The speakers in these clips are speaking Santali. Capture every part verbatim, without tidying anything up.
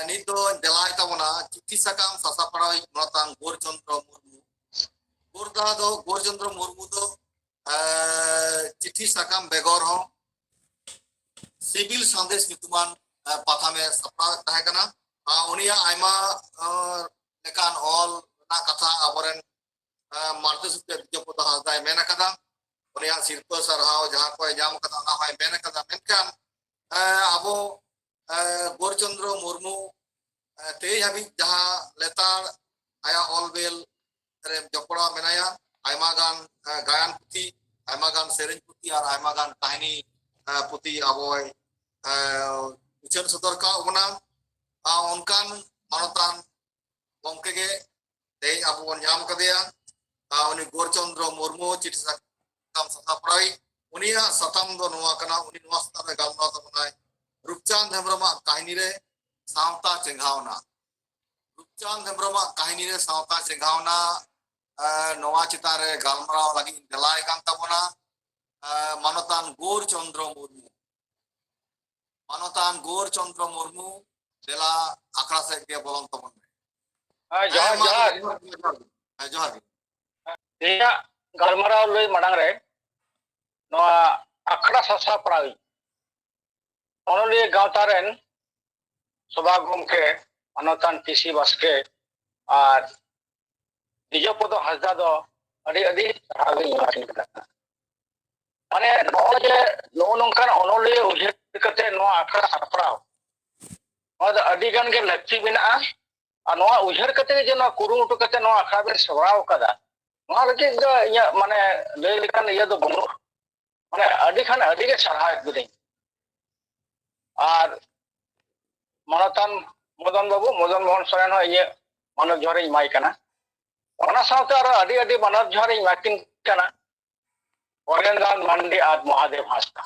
ᱱᱤᱛ ᱫᱚ ᱫᱮᱞᱟᱭ ᱛᱟᱵᱚᱱᱟ ᱪᱤᱴᱷᱤ ᱥᱟᱠᱟᱢ ᱥᱟᱥᱟᱯᱲᱟᱣᱤᱡ ᱢᱟᱱᱚᱛᱟᱱ ᱜᱳᱨ ᱪᱚᱱᱫᱨᱚ ᱢᱩᱨᱢᱩ᱾ ᱜᱳᱨᱫᱟ ᱫᱚ, ᱜᱳᱨ ᱪᱚᱱᱫᱨᱚ ᱢᱩᱨᱢᱩ ᱫᱚ, ᱮ, ᱪᱤᱴᱷᱤ ᱥᱟᱠᱟᱢ ᱵᱮᱜᱚᱨ ᱦᱚᱸ ᱥᱤᱵᱤᱞ ᱥᱟᱸᱫᱮᱥ ᱧᱩᱛᱩᱢᱟᱱ, ᱮ, ᱯᱟᱛᱷᱟᱢᱮ ᱥᱟᱯᱲᱟᱣᱮᱫ ᱛᱟᱦᱮᱸ ᱠᱟᱱᱟ᱾ ᱟᱨ ᱩᱱᱤᱭᱟᱜ ᱟᱭᱢᱟ, ᱮ, ᱞᱮᱠᱟᱱ ᱚᱞ ᱨᱮᱱᱟᱜ ᱠᱟᱛᱷᱟ ᱟᱵᱚᱨᱮᱱ, ᱮ, ᱢᱟᱨᱛᱮ ᱥᱩᱛᱨᱮ ᱫᱤᱡᱚᱯᱚᱫᱚ ᱦᱟᱸᱥᱫᱟᱭ ᱢᱮᱱ ᱟᱠᱟᱫᱟ᱾ ᱩᱱᱤᱭᱟᱜ ᱥᱤᱨᱯᱟᱹ ᱥᱟᱨᱦᱟᱣ ᱡᱟᱦᱟᱸ ᱠᱚᱭ ᱧᱟᱢ ᱟᱠᱟᱫᱟ, ᱚᱱᱟ ᱦᱚᱸᱭ ᱢᱮᱱ ᱟᱠᱟᱫᱟ᱾ ᱢᱮᱱᱠᱷᱟᱱ, ᱮ, ᱟᱵᱚ, ᱮ, ᱜᱳᱨᱪᱚᱱᱫᱨᱚ ᱢᱩᱨᱢᱩ, ᱮ, ᱛᱮᱦᱮᱧ ᱦᱟᱹᱵᱤᱡ ᱡᱟᱦᱟᱸ ᱞᱮᱛᱟᱲ ᱟᱭᱟᱜ ᱚᱞ ᱵᱮᱞ ᱨᱮ ᱡᱚᱯᱲᱟᱣ ᱢᱮᱱᱟᱭᱟ, ᱟᱭᱢᱟ ᱜᱟᱱ, ᱮ, ᱜᱟᱭᱟᱱ ᱯᱩᱛᱷᱤ, ᱟᱭᱢᱟ ᱜᱟᱱ ᱥᱮᱨᱮᱧ ᱯᱩᱛᱷᱤ ᱟᱨ ᱟᱭᱢᱟ ᱜᱟᱱ ᱠᱟᱹᱦᱱᱤ, ᱮ, ᱯᱩᱛᱷᱤ ᱟᱵᱚᱭ, ᱮ, ᱩᱪᱷᱟᱹᱱ ᱥᱚᱫᱚᱨ ᱠᱟᱜ ᱵᱚᱱᱟ᱾ ᱟᱨ ᱚᱱᱠᱟᱱ ᱢᱟᱱᱚᱛᱟᱱ ᱜᱚᱢᱠᱮ ᱜᱮ ᱛᱮᱦᱮᱧ ᱟᱵᱚ ᱵᱚᱱ ᱧᱟᱢ ᱠᱟᱫᱮᱭᱟ᱾ ᱟᱨ ᱩᱱᱤ ᱜᱳᱨᱪᱚᱱᱫᱨᱚ ᱢᱩᱨᱢᱩ, ᱪᱤᱴᱷᱤ ᱥᱟᱠᱟᱢ ᱥᱟᱥᱟᱯᱲᱟᱣᱤᱡ, ᱩᱱᱤᱭᱟᱜ ᱥᱟᱛᱟᱢ ᱫᱚ ᱱᱚᱣᱟ ᱠᱟᱱᱟ, ᱩᱱᱤ ᱱᱚᱣᱟ ᱥᱟᱛᱟᱢ ᱨᱮ ᱜᱟᱞᱢᱟᱨᱟᱣ ᱛᱟᱵᱚᱱᱟᱭ, ᱨᱩᱯᱪᱟᱸᱫᱽ ᱦᱮᱢᱵᱨᱚᱢᱟᱜ ᱠᱟᱹᱦᱱᱤ ᱨᱮ ᱥᱟᱶᱛᱟ ᱪᱮᱸᱜᱷᱟᱣᱱᱟ᱾ ᱨᱩᱯᱪᱟᱸᱫᱽ ᱦᱮᱢᱵᱨᱚᱢᱟᱜ ᱠᱟᱹᱦᱱᱤ ᱨᱮ ᱥᱟᱶᱛᱟ ᱪᱮᱸᱜᱷᱟᱣᱱᱟ, ᱮ, ᱱᱚᱣᱟ ᱪᱮᱛᱟᱱ ᱨᱮ ᱜᱟᱞᱢᱟᱨᱟᱣ ᱞᱟᱹᱜᱤᱫ ᱤᱧ ᱫᱮᱞᱟᱭ ᱠᱟᱱ ᱛᱟᱵᱚᱱᱟ, ᱮ, ᱢᱟᱱᱚᱛᱟᱱ ᱜᱳᱨ ᱪᱚᱱᱫᱨᱚ ᱢᱩᱨᱢᱩ᱾ ᱢᱟᱱᱚᱛᱟᱱ ᱜᱳᱨ ᱪᱚᱱᱫᱨᱚ ᱢᱩᱨᱢᱩ, ᱫᱮᱞᱟ ᱟᱠᱷᱲᱟ ᱥᱮᱫ ᱜᱮ ᱵᱚᱞᱚᱱ ᱛᱟᱵᱚᱱ ᱢᱮ᱾ ᱦᱮᱸ, ᱡᱚᱦᱟᱨ, ᱦᱮᱸ, ᱢᱟ ᱡᱚᱦᱟᱨ᱾ ᱡᱚᱦᱟᱨ, ᱡᱚᱦᱟᱨ, ᱡᱚᱦᱟᱨ᱾ ᱦᱮᱸ, ᱡᱚᱦᱟᱨ ᱜᱮ᱾ ᱛᱮᱦᱮᱧᱟᱜ ᱜᱟᱞᱢᱟᱨᱟᱣ ᱞᱟᱹᱭ ᱢᱟᱲᱟᱝ ᱨᱮ ᱱᱚᱣᱟ ᱟᱠᱷᱲᱟ ᱥᱟᱥᱟᱯᱲᱟᱣᱤᱡ ᱚᱱᱚᱞᱤᱭᱟᱹ ᱜᱟᱶᱛᱟ ᱨᱮᱱ ᱥᱚᱵᱷᱟ ᱜᱚᱢᱠᱮ ᱢᱟᱱᱚᱛᱟᱱ ᱴᱤ ᱥᱤ ᱵᱟᱥᱠᱮ ᱟᱨ ᱫᱤᱡᱚᱯᱚᱫᱚ ᱦᱟᱸᱥᱫᱟ ᱫᱚ ᱟᱹᱰᱤ ᱟᱹᱰᱤ ᱥᱟᱨᱦᱟᱣ ᱞᱤᱧ ᱮᱢᱟ ᱠᱤᱱ ᱠᱟᱱᱟ᱾ ᱢᱟᱱᱮ ᱱᱚᱜᱼᱚᱭ ᱡᱮ ᱱᱚᱜᱼᱚ ᱱᱚᱝᱠᱟᱱ ᱚᱱᱚᱞᱤᱭᱟᱹ ᱩᱭᱦᱟᱹᱨ ᱠᱟᱛᱮ ᱱᱚᱣᱟ ᱟᱠᱷᱲᱟ ᱥᱟᱯᱲᱟᱣ, ᱱᱚᱣᱟ ᱫᱚ ᱟᱹᱰᱤ ᱜᱟᱱ ᱜᱮ ᱞᱟᱹᱠᱛᱤ ᱢᱮᱱᱟᱜᱼᱟ᱾ ᱟᱨ ᱱᱚᱣᱟ ᱩᱭᱦᱟᱹᱨ ᱠᱟᱛᱮ ᱜᱮ ᱡᱮ ᱱᱚᱣᱟ ᱠᱩᱨᱩᱢᱩᱴᱩ ᱠᱟᱛᱮ ᱱᱚᱣᱟ ᱟᱠᱷᱲᱟ ᱵᱮᱱ ᱥᱟᱯᱲᱟᱣ ᱠᱟᱫᱟ, ᱱᱚᱣᱟ ᱞᱟᱹᱜᱤᱫ ᱫᱚ ᱤᱧᱟᱹᱜ ᱢᱟᱱᱮ ᱞᱟᱹᱭ ᱞᱮᱠᱟᱱ ᱤᱭᱟᱹ ᱫᱚ ᱵᱟᱹᱱᱩᱜᱼᱟ᱾ ᱢᱟᱱᱮ ᱟᱹᱰᱤ ᱠᱷᱟᱱ ᱟᱹᱰᱤ ᱜᱮ ᱥᱟᱨᱦᱟᱣᱮᱫ ᱵᱤᱱᱟᱹᱧ᱾ ᱟᱨ ᱢᱟᱱᱚᱛᱟᱱ ᱢᱚᱫᱚᱱ ᱵᱟᱹᱵᱩ, ᱢᱚᱫᱚᱱ ᱢᱳᱦᱚᱱ ᱥᱚᱨᱮᱱ ᱦᱚᱸ ᱤᱧᱟᱹᱜ ᱢᱟᱱᱚᱛ ᱡᱚᱦᱟᱨ ᱤᱧ ᱮᱢᱟᱭ ᱠᱟᱱᱟ᱾ ᱚᱱᱟ ᱥᱟᱶᱛᱮ ᱟᱨᱚ ᱟᱹᱰᱤ ᱟᱹᱰᱤ ᱢᱟᱱᱚᱛ ᱡᱚᱦᱟᱨ ᱤᱧ ᱮᱢᱟ ᱠᱤᱱ ᱠᱟᱱᱟ ᱚᱨᱮᱱᱫᱨᱚᱱᱟᱛᱷ ᱢᱟᱱᱰᱤ ᱟᱨ ᱢᱚᱦᱟᱫᱮᱵ ᱦᱟᱸᱥᱫᱟ᱾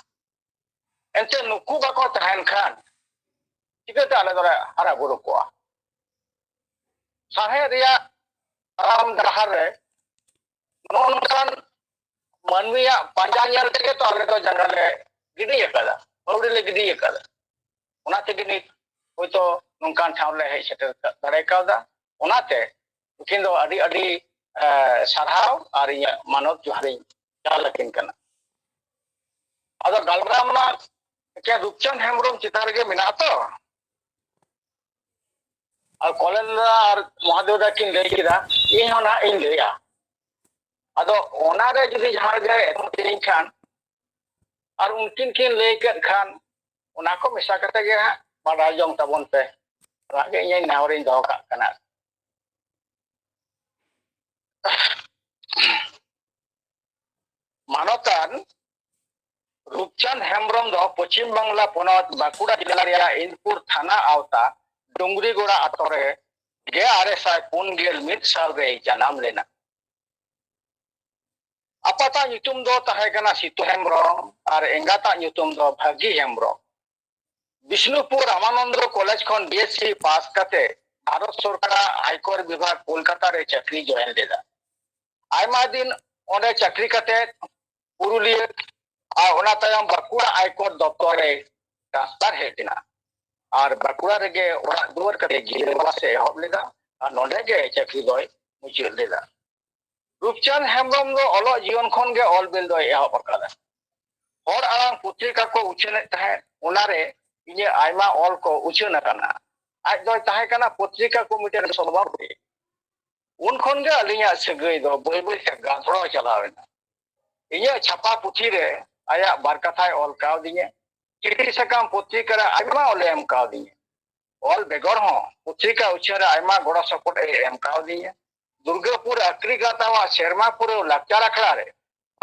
ᱮᱱᱛᱮ ᱱᱩᱠᱩ ᱵᱟᱠᱚ ᱛᱟᱦᱮᱱ ᱠᱷᱟᱱ ᱪᱤᱠᱟᱹᱛᱮ ᱟᱞᱮ ᱫᱚᱞᱮ ᱦᱟᱨᱟ ᱵᱩᱨᱩ ᱠᱚᱜᱼᱟ? ᱥᱟᱶᱦᱮᱫ ᱨᱮᱭᱟᱜ ᱛᱟᱲᱟᱢ ᱰᱟᱦᱟᱨ ᱨᱮ ᱱᱚᱜᱼᱚ ᱱᱚᱝᱠᱟᱱ ᱢᱟᱹᱱᱢᱤᱭᱟᱜ ᱯᱟᱸᱡᱟ ᱧᱮᱞ ᱛᱮᱜᱮ ᱛᱚ ᱟᱞᱮ ᱫᱚ ᱡᱟᱸᱜᱟ ᱞᱮ ᱜᱤᱰᱤ ᱟᱠᱟᱫᱟ, ᱯᱟᱹᱣᱲᱤ ᱞᱮ ᱜᱤᱰᱤ ᱟᱠᱟᱫᱟ᱾ ᱚᱱᱟ ᱛᱮᱜᱮ ᱱᱤᱛ ᱦᱚᱭᱛᱳ ᱱᱚᱝᱠᱟᱱ ᱴᱷᱟᱶ ᱨᱮᱞᱮ ᱦᱮᱡ ᱥᱮᱴᱮᱨ ᱫᱟᱲᱮ ᱠᱟᱣᱫᱟ᱾ ᱚᱱᱟᱛᱮ ᱩᱱᱠᱤᱱ ᱫᱚ ᱟᱹᱰᱤ ᱟᱹᱰᱤ, ᱮ, ᱥᱟᱨᱦᱟᱣ ᱟᱨ ᱤᱧᱟᱹᱜ ᱢᱟᱱᱚᱛ ᱡᱚᱦᱟᱨᱤᱧ ᱪᱟᱞ ᱟᱹᱠᱤᱱ ᱠᱟᱱᱟ᱾ ᱟᱫᱚ ᱜᱟᱞᱢᱟᱨᱟᱣ ᱢᱟ ᱮᱠᱮᱱ ᱨᱩᱯᱪᱟᱸᱫᱽ ᱦᱮᱢᱵᱨᱚᱢ ᱪᱮᱛᱟᱱ ᱨᱮᱜᱮ ᱢᱮᱱᱟᱜᱼᱟ ᱛᱚ᱾ ᱟᱨ ᱠᱚᱞᱮᱱ ᱫᱟ ᱟᱨ ᱢᱚᱦᱟᱫᱮᱣ ᱫᱟ ᱠᱤᱱ ᱞᱟᱹᱭ ᱠᱮᱫᱟ, ᱤᱧ ᱦᱚᱸ ᱱᱟᱦᱟᱜ ᱤᱧ ᱞᱟᱹᱭᱟ᱾ ᱟᱫᱚ ᱚᱱᱟᱨᱮ ᱡᱩᱫᱤ ᱡᱟᱦᱟᱸ ᱨᱮᱜᱮ ᱮᱛᱚᱢ ᱛᱤᱧ ᱠᱷᱟᱱ ᱟᱨ ᱩᱱᱠᱤᱱ ᱠᱤᱱ ᱞᱟᱹᱭ ᱠᱮᱫ ᱠᱷᱟᱱ, ᱚᱱᱟ ᱠᱚ ᱢᱮᱥᱟ ᱠᱟᱛᱮ ᱜᱮ ᱦᱟᱸᱜ ᱵᱟᱰᱟᱭ ᱡᱚᱝ ᱛᱟᱵᱚᱱ ᱯᱮ᱾ ᱚᱱᱟᱜᱮ ᱤᱧ ᱱᱮᱦᱚᱨᱤᱧ ᱫᱚᱦᱚ ᱠᱟᱜ ᱠᱟᱱᱟ᱾ ᱢᱟᱱᱚᱛᱟᱱ ᱨᱩᱯᱪᱟᱸᱫᱽ ᱦᱮᱢᱵᱨᱚᱢ ᱫᱚ ᱯᱚᱪᱷᱤᱢ ᱵᱟᱝᱞᱟ ᱯᱚᱱᱚᱛ ᱵᱟᱸᱠᱩᱲᱟ ᱡᱮᱞᱟ ᱨᱮᱭᱟᱜ ᱤᱱᱫᱽᱯᱩᱨ ᱛᱷᱟᱱᱟ ᱟᱣᱛᱟ ᱰᱩᱝᱜᱽᱨᱤᱜᱚᱲᱟ ᱟᱛᱳ ᱨᱮ ᱜᱮᱞ ᱟᱨᱮ ᱥᱟᱭ ᱯᱩᱱ ᱜᱮᱞ ᱢᱤᱫ ᱥᱟᱞ ᱨᱮᱭ ᱡᱟᱱᱟᱢ ᱞᱮᱱᱟ᱾ ᱟᱯᱟᱛᱟᱜ ᱧᱩᱛᱩᱢ ᱫᱚ ᱛᱟᱦᱮᱸ ᱠᱟᱱᱟ ᱥᱤᱛᱩ ᱦᱮᱢᱵᱨᱚᱢ ᱟᱨ ᱮᱸᱜᱟᱛᱟᱜ ᱧᱩᱛᱩᱢ ᱫᱚ ᱵᱷᱟᱹᱜᱤ ᱦᱮᱢᱵᱨᱚᱢ᱾ ᱵᱤᱥᱱᱩᱯᱩᱨ ᱨᱟᱢᱟᱱᱚᱱᱫᱚ ᱠᱚᱞᱮᱡᱽ ᱠᱷᱚᱱ ᱵᱤ ᱮᱥ ᱥᱤ ᱯᱟᱥ ᱠᱟᱛᱮ ᱵᱷᱟᱨᱚᱛ ᱥᱚᱨᱠᱟᱨᱟᱜ ᱟᱭᱠᱚᱨ ᱵᱤᱵᱷᱟᱜᱽ ᱠᱳᱞᱠᱟᱛᱟ ᱨᱮ ᱪᱟᱹᱠᱨᱤ ᱡᱚᱭᱮᱱ ᱞᱮᱫᱟ᱾ ᱟᱭᱢᱟ ᱫᱤᱱ ᱚᱸᱰᱮ ᱪᱟᱹᱠᱨᱤ ᱠᱟᱛᱮ ᱯᱩᱨᱩᱞᱤᱭᱟᱹ ᱟᱨ ᱚᱱᱟ ᱛᱟᱭᱚᱢ ᱵᱟᱸᱠᱩᱲᱟ ᱟᱭᱠᱚᱨ ᱫᱚᱯᱛᱚᱨ ᱨᱮ ᱴᱨᱟᱱᱥᱯᱷᱟᱨ ᱦᱮᱡ ᱮᱱᱟ᱾ ᱟᱨ ᱵᱟᱸᱠᱩᱲᱟ ᱨᱮᱜᱮ ᱚᱲᱟᱜ ᱫᱩᱣᱟᱹᱨ ᱠᱟᱛᱮ ᱜᱤᱨᱟᱹᱵᱟᱥ ᱮ ᱮᱦᱚᱵ ᱞᱮᱫᱟ ᱟᱨ ᱱᱚᱸᱰᱮ ᱜᱮ ᱪᱟᱹᱠᱨᱤ ᱫᱚᱭ ᱢᱩᱪᱟᱹᱫ ᱞᱮᱫᱟ᱾ ᱨᱩᱯᱪᱟᱸᱫᱽ ᱦᱮᱢᱵᱨᱚᱢ ᱫᱚ ᱚᱞᱚᱜ ᱡᱤᱭᱚᱱ ᱠᱷᱚᱱ ᱜᱮ ᱚᱞ ᱵᱤᱞ ᱫᱚᱭ ᱮᱦᱚᱵ ᱟᱠᱟᱫᱟ᱾ ᱦᱚᱲ ᱟᱲᱟᱝ ᱯᱚᱛᱨᱤᱠᱟ ᱠᱚ ᱩᱪᱷᱟᱹᱱᱮᱫ ᱛᱟᱦᱮᱸᱫ, ᱚᱱᱟᱨᱮ ᱤᱧᱟᱹᱜ ᱟᱭᱢᱟ ᱚᱞ ᱠᱚ ᱩᱪᱷᱟᱹᱱ ᱟᱠᱟᱱᱟ᱾ ᱟᱡ ᱫᱚᱭ ᱛᱟᱦᱮᱸ ᱠᱟᱱᱟ ᱯᱚᱛᱨᱤᱠᱟ ᱠᱚᱢᱤᱴᱤ ᱨᱮᱱ ᱥᱚᱫᱚᱨ᱾ ᱩᱱ ᱠᱷᱚᱱ ᱜᱮ ᱟᱹᱞᱤᱧᱟᱜ ᱥᱟᱹᱜᱟᱹᱭ ᱫᱚ ᱵᱟᱹᱭ ᱵᱟᱹᱭ ᱛᱮ ᱜᱟᱱᱛᱷᱚᱲᱟᱣ ᱪᱟᱞᱟᱣ ᱮᱱᱟ᱾ ᱤᱧᱟᱹᱜ ᱪᱷᱟᱯᱟ ᱯᱩᱛᱷᱤ ᱨᱮ ᱟᱭᱟᱜ ᱵᱟᱨ ᱠᱟᱛᱷᱟᱭ ᱚᱞ ᱠᱟᱣᱫᱤᱧᱟ᱾ ᱪᱤᱴᱷᱤ ᱥᱟᱠᱟᱢ ᱯᱚᱛᱨᱤᱠᱟ ᱨᱮ ᱟᱭᱢᱟ ᱚᱞᱮ ᱮᱢ ᱠᱟᱣᱫᱤᱧᱟ᱾ ᱚᱞ ᱵᱮᱜᱚᱨ ᱦᱚᱸ ᱯᱚᱛᱨᱤᱠᱟ ᱩᱪᱷᱟᱹᱱ ᱨᱮ ᱟᱭᱢᱟ ᱜᱚᱲᱚ ᱥᱚᱯᱚᱦᱚᱫ ᱮ ᱮᱢ ᱠᱟᱣᱫᱤᱧᱟ᱾ ᱫᱩᱨᱜᱟᱹᱯᱩᱨ ᱟᱠᱨᱤ ᱜᱟᱶᱛᱟᱣᱟᱜ ᱥᱮᱨᱢᱟ ᱯᱩᱨᱟᱹᱣ ᱞᱟᱠᱪᱟᱨ ᱟᱠᱷᱲᱟ ᱨᱮ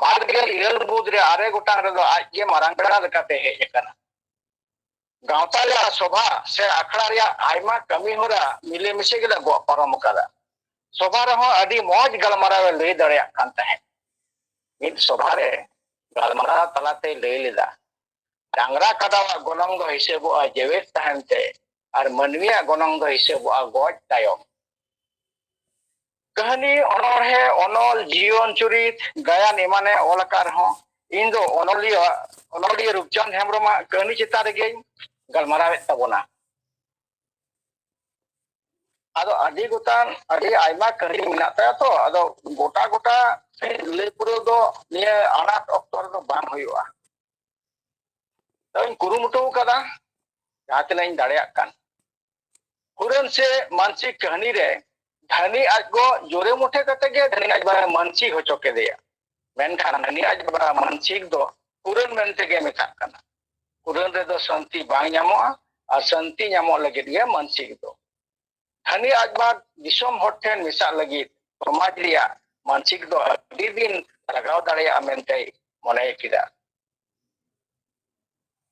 ᱵᱟᱨ ᱜᱮᱞ ᱤᱨᱟᱹᱞ ᱢᱩᱫᱽ ᱨᱮ ᱟᱨᱮ ᱜᱚᱴᱟᱝ ᱨᱮᱫᱚ ᱟᱡ ᱜᱮ ᱢᱟᱨᱟᱝ ᱯᱮᱲᱟ ᱞᱮᱠᱟᱛᱮ ᱦᱮᱡ ᱟᱠᱟᱱᱟ᱾ ᱜᱟᱶᱛᱟ ᱨᱮᱭᱟᱜ ᱥᱚᱵᱷᱟ ᱥᱮ ᱟᱠᱷᱲᱟ ᱨᱮᱭᱟᱜ ᱟᱭᱢᱟ ᱠᱟᱹᱢᱤ ᱦᱚᱨᱟ ᱢᱤᱞᱮ ᱢᱤᱥᱮ ᱜᱮᱞᱮ ᱜᱚᱜ ᱯᱟᱨᱚᱢ ᱟᱠᱟᱫᱟ᱾ ᱥᱚᱵᱷᱟ ᱨᱮᱦᱚᱸ ᱟᱹᱰᱤ ᱢᱚᱡᱽ ᱜᱟᱞᱢᱟᱨᱟᱣ ᱮ ᱞᱟᱹᱭ ᱫᱟᱲᱮᱭᱟᱜ ᱠᱟᱱ ᱛᱟᱦᱮᱸᱫ᱾ ᱢᱤᱫ ᱥᱚᱵᱷᱟ ᱨᱮ ᱜᱟᱞᱢᱟᱨᱟᱣ ᱛᱟᱞᱟᱛᱮᱭ ᱞᱟᱹᱭ ᱞᱮᱫᱟ, ᱰᱟᱝᱨᱟ ᱠᱟᱰᱟᱣᱟᱜ ᱜᱚᱱᱚᱝ ᱫᱚ ᱦᱤᱥᱟᱹᱵᱚᱜᱼᱟ ᱡᱮᱣᱮᱫ ᱛᱟᱦᱮᱱ ᱛᱮ, ᱟᱨ ᱢᱟᱹᱱᱢᱤᱭᱟᱜ ᱜᱚᱱᱚᱝ ᱫᱚ ᱦᱤᱥᱟᱹᱵᱚᱜᱼᱟ ᱜᱚᱡ ᱛᱟᱭᱚᱢ᱾ ᱠᱟᱹᱦᱱᱤ, ᱚᱱᱚᱬᱦᱮ, ᱚᱱᱚᱞ, ᱡᱤᱭᱚᱱ ᱪᱩᱨᱤᱛ, ᱜᱟᱭᱟᱱ ᱮᱢᱟᱱᱮ ᱚᱞ ᱟᱠᱟᱫ ᱨᱮᱦᱚᱸ, ᱤᱧ ᱫᱚ ᱚᱱᱚᱞᱤᱭᱟᱹ, ᱚᱱᱚᱞᱤᱭᱟᱹ ᱨᱩᱯᱪᱟᱸᱫᱽ ᱦᱮᱢᱵᱨᱚᱢᱟᱜ ᱠᱟᱹᱦᱱᱤ ᱪᱮᱛᱟᱱ ᱨᱮᱜᱮᱧ ᱜᱟᱞᱢᱟᱨᱟᱣᱮᱫ ᱛᱟᱵᱚᱱᱟ᱾ ᱟᱫᱚ ᱟᱹᱰᱤ ᱜᱚᱴᱟᱝ, ᱟᱹᱰᱤ ᱟᱭᱢᱟ ᱠᱟᱹᱦᱱᱤ ᱢᱮᱱᱟᱜ ᱛᱟᱭᱟ ᱛᱚ, ᱟᱫᱚ ᱜᱚᱴᱟ ᱜᱚᱴᱟ ᱞᱟᱹᱭ ᱯᱩᱨᱟᱹᱣ ᱫᱚ ᱱᱤᱭᱟᱹ ᱟᱱᱟᱴ ᱚᱠᱛᱚ ᱨᱮᱫᱚ ᱵᱟᱝ ᱦᱩᱭᱩᱜᱼᱟ᱾ ᱛᱚᱧ ᱠᱩᱨᱩᱢᱩᱴᱩ ᱟᱠᱟᱫᱟ ᱡᱟᱦᱟᱸ ᱛᱤᱱᱟᱹᱜ ᱤᱧ ᱫᱟᱲᱮᱭᱟᱜ ᱠᱟᱱ᱾ ᱠᱩᱨᱟᱹᱱ ᱥᱮ ᱢᱟᱱᱥᱤᱠ ᱠᱟᱹᱦᱱᱤ ᱨᱮ ᱫᱷᱟᱹᱱᱤ ᱟᱡ ᱜᱚ ᱡᱳᱨᱮ ᱢᱩᱴᱷᱮ ᱠᱟᱛᱮ ᱜᱮ ᱫᱷᱟᱹᱱᱤ ᱟᱡ ᱵᱟᱵᱟᱭ ᱢᱟᱱᱥᱤᱠ ᱦᱚᱪᱚ ᱠᱮᱫᱮᱭᱟ᱾ ᱢᱮᱱᱠᱷᱟᱱ ᱫᱷᱟᱹᱱᱤ ᱟᱡ ᱵᱟᱵᱟ ᱢᱟᱱᱥᱤᱠ ᱫᱚ ᱠᱩᱨᱟᱹᱱ ᱢᱮᱱᱛᱮ ᱜᱮ ᱢᱮᱛᱟᱜ ᱠᱟᱱᱟ᱾ ᱠᱩᱨᱟᱹᱱ ᱨᱮᱫᱚ ᱥᱟᱱᱛᱤ ᱵᱟᱝ ᱧᱟᱢᱚᱜᱼᱟ, ᱟᱨ ᱥᱟᱱᱛᱤ ᱧᱟᱢᱚᱜ ᱞᱟᱹᱜᱤᱫ ᱜᱮ ᱢᱟᱱᱥᱤᱠ ᱫᱚ᱾ ᱫᱷᱟᱹᱱᱤ ᱟᱡ ᱵᱟᱵᱟ ᱫᱤᱥᱚᱢ ᱦᱚᱲ ᱴᱷᱮᱱ ᱢᱮᱥᱟᱜ ᱞᱟᱹᱜᱤᱫ ᱥᱚᱢᱟᱡᱽ ᱨᱮᱭᱟᱜ ᱢᱟᱱᱥᱤᱠ ᱫᱚ ᱟᱹᱰᱤ ᱫᱤᱱ ᱞᱟᱜᱟᱣ ᱫᱟᱲᱮᱭᱟᱜᱼᱟ ᱢᱮᱱᱛᱮᱭ ᱢᱚᱱᱮ ᱠᱮᱫᱟ᱾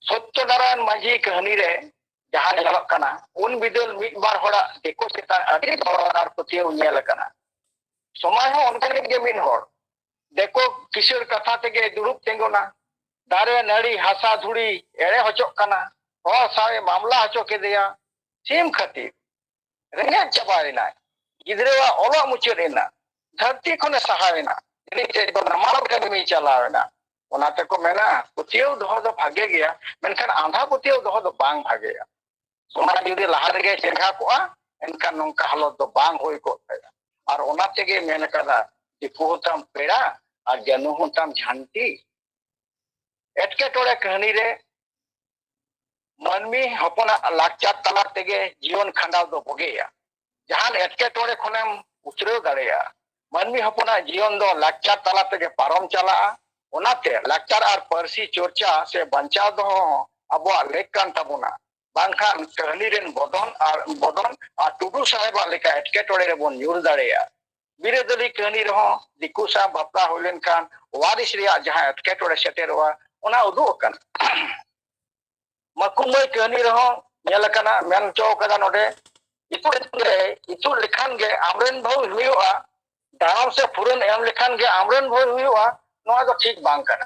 ᱥᱚᱛᱭᱚᱱᱟᱨᱟᱭᱚᱱ ᱢᱟᱹᱡᱷᱤ ᱠᱟᱹᱦᱱᱤ ᱨᱮ ᱡᱟᱦᱟᱸ ᱧᱮᱞᱚᱜ ᱠᱟᱱᱟ, ᱩᱱ ᱵᱤᱫᱟᱹᱞ ᱢᱤᱫ ᱵᱟᱨ ᱦᱚᱲᱟᱜ ᱫᱤᱠᱩ ᱪᱮᱛᱟᱱ ᱟᱹᱰᱤ ᱫᱚᱨᱚᱫ ᱟᱨ ᱯᱟᱹᱛᱭᱟᱹᱣ ᱧᱮᱞ ᱟᱠᱟᱱᱟ᱾ ᱥᱚᱢᱟᱡᱽ ᱦᱚᱸ ᱚᱱᱠᱟᱱᱤᱡ ᱜᱮ ᱢᱤᱫ ᱦᱚᱲ᱾ ᱫᱤᱠᱩ ᱠᱤᱥᱟᱹᱬ ᱠᱟᱛᱷᱟ ᱛᱮᱜᱮ ᱫᱩᱲᱩᱵ ᱛᱤᱸᱜᱩᱱᱟ᱾ ᱫᱟᱨᱮ, ᱱᱟᱹᱲᱤ, ᱦᱟᱥᱟ, ᱫᱷᱩᱲᱤ ᱮᱲᱮ ᱦᱚᱪᱚᱜ ᱠᱟᱱᱟ᱾ ᱦᱚᱲ ᱥᱟᱶ ᱮ ᱢᱟᱢᱞᱟ ᱦᱚᱪᱚ ᱠᱮᱫᱮᱭᱟ᱾ ᱥᱤᱢ ᱠᱷᱟᱹᱛᱤᱨ᱾ ᱨᱮᱸᱜᱮᱡ ᱪᱟᱵᱟᱭᱮᱱᱟᱭ᱾ ᱜᱤᱫᱽᱨᱟᱹᱣᱟᱜ ᱚᱞᱚᱜ ᱢᱩᱪᱟᱹᱫ ᱮᱱᱟ᱾ ᱫᱷᱟᱹᱨᱛᱤ ᱠᱷᱚᱱᱮ ᱥᱟᱦᱟᱣᱮᱱᱟ᱾ ᱡᱟᱹᱱᱤᱡ ᱪᱮᱫ ᱫᱚ ᱱᱟᱢᱟᱞ ᱠᱟᱹᱢᱤᱭ ᱪᱟᱞᱟᱣᱮᱱᱟ᱾ ᱚᱱᱟ ᱛᱮᱠᱚ ᱢᱮᱱᱟ, ᱯᱟᱹᱛᱭᱟᱹᱣ ᱫᱚᱦᱚ ᱫᱚ ᱵᱷᱟᱜᱮ ᱜᱮᱭᱟ, ᱢᱮᱱᱠᱷᱟᱱ ᱟᱸᱫᱷᱟ ᱯᱟᱹᱛᱭᱟᱹᱣ ᱫᱚᱦᱚ ᱫᱚ ᱵᱟᱝ ᱵᱷᱟᱜᱮᱭᱟ᱾ ᱥᱚᱢᱟᱡᱽ ᱡᱩᱫᱤ ᱞᱟᱦᱟ ᱨᱮᱜᱮ ᱪᱮᱸᱜᱷᱟ ᱠᱚᱜᱼᱟ, ᱮᱱᱠᱷᱟᱱ ᱱᱚᱝᱠᱟ ᱦᱟᱞᱚᱛ ᱫᱚ ᱵᱟᱝ ᱦᱩᱭ ᱠᱚᱜ ᱛᱟᱭᱟ᱾ ᱟᱨ ᱚᱱᱟ ᱛᱮᱜᱮ ᱢᱮᱱ ᱠᱟᱫᱟ, ᱫᱤᱠᱩ ᱦᱚᱸᱛᱟᱢ ᱯᱮᱲᱟ ᱟᱨ ᱡᱟᱹᱱᱩ ᱦᱚᱸᱛᱟᱢ ᱡᱷᱟᱱᱴᱤ᱾ ᱮᱴᱠᱮᱴᱚᱬᱮ ᱠᱟᱹᱦᱱᱤ ᱨᱮ ᱢᱟᱹᱱᱢᱤ ᱦᱚᱯᱚᱱᱟᱜ ᱞᱟᱠᱪᱟᱨ ᱛᱟᱞᱟ ᱛᱮᱜᱮ ᱡᱤᱭᱚᱱ ᱠᱷᱟᱸᱰᱟᱣ ᱫᱚ ᱵᱩᱜᱤᱭᱟ᱾ ᱡᱟᱦᱟᱱ ᱮᱴᱠᱮᱴᱚᱬᱮ ᱠᱷᱚᱱᱮᱢ ᱩᱛᱨᱟᱹᱣ ᱫᱟᱲᱮᱭᱟᱜᱼᱟ᱾ ᱢᱟᱹᱱᱢᱤ ᱦᱚᱯᱚᱱᱟᱜ ᱡᱤᱭᱚᱱ ᱫᱚ ᱞᱟᱠᱪᱟᱨ ᱛᱟᱞᱟ ᱛᱮᱜᱮ ᱯᱟᱨᱚᱢ ᱪᱟᱞᱟᱜᱼᱟ᱾ ᱚᱱᱟᱛᱮ ᱞᱟᱠᱪᱟᱨ ᱟᱨ ᱯᱟᱹᱨᱥᱤ ᱪᱚᱨᱪᱟ ᱥᱮ ᱵᱟᱧᱪᱟᱣ ᱫᱚᱦᱚ ᱦᱚᱸ ᱟᱵᱚᱣᱟᱜ ᱞᱮᱠ ᱠᱟᱱ ᱛᱟᱵᱚᱱᱟ᱾ ᱵᱟᱝᱠᱷᱟᱱ ᱠᱟᱹᱦᱱᱤ ᱨᱮᱱ ᱵᱚᱫᱚᱱ ᱟᱨ ᱵᱚᱫᱚᱱ ᱟᱨ ᱴᱩᱰᱩ ᱥᱟᱦᱮᱵᱟᱜ ᱞᱮᱠᱟ ᱮᱴᱠᱮᱴᱚᱬᱮ ᱨᱮᱵᱚᱱ ᱧᱩᱨ ᱫᱟᱲᱮᱭᱟᱜᱼᱟ᱾ ᱵᱤᱨᱟᱹᱫᱟᱹᱞᱤ ᱠᱟᱹᱦᱱᱤ ᱨᱮᱦᱚᱸ ᱫᱤᱠᱩ ᱥᱟᱶ ᱵᱟᱯᱞᱟ ᱦᱩᱭ ᱞᱮᱱᱠᱷᱟᱱ ᱣᱟᱨᱤᱥ ᱨᱮᱭᱟᱜ ᱡᱟᱦᱟᱸ ᱮᱴᱠᱮᱴᱚᱬᱮ ᱥᱮᱴᱮᱨᱚᱜᱼᱟ, ᱚᱱᱟ ᱩᱫᱩᱜ ᱟᱠᱟᱱᱟ᱾ ᱢᱟᱹᱠᱩ ᱢᱟᱹᱭ ᱠᱟᱹᱦᱱᱤ ᱨᱮᱦᱚᱸ ᱧᱮᱞ ᱟᱠᱟᱱᱟ, ᱢᱮᱱ ᱦᱚᱪᱚ ᱟᱠᱟᱫᱟ ᱱᱚᱰᱮ, ᱤᱛᱩᱫ ᱨᱮ ᱤᱛᱩᱫ ᱞᱮᱠᱷᱟᱱ ᱜᱮ ᱟᱢᱨᱮᱱ ᱵᱟᱹᱦᱩᱭ ᱦᱩᱭᱩᱜᱼᱟ, ᱫᱟᱲᱟᱢ ᱥᱮ ᱯᱷᱩᱨᱟᱹᱱ ᱮᱢ ᱞᱮᱠᱷᱟᱱ ᱜᱮ ᱟᱢᱨᱮᱱ ᱵᱟᱹᱦᱩᱭ ᱦᱩᱭᱩᱜᱼᱟ, ᱱᱚᱣᱟ ᱫᱚ ᱴᱷᱤᱠ ᱵᱟᱝ ᱠᱟᱱᱟ᱾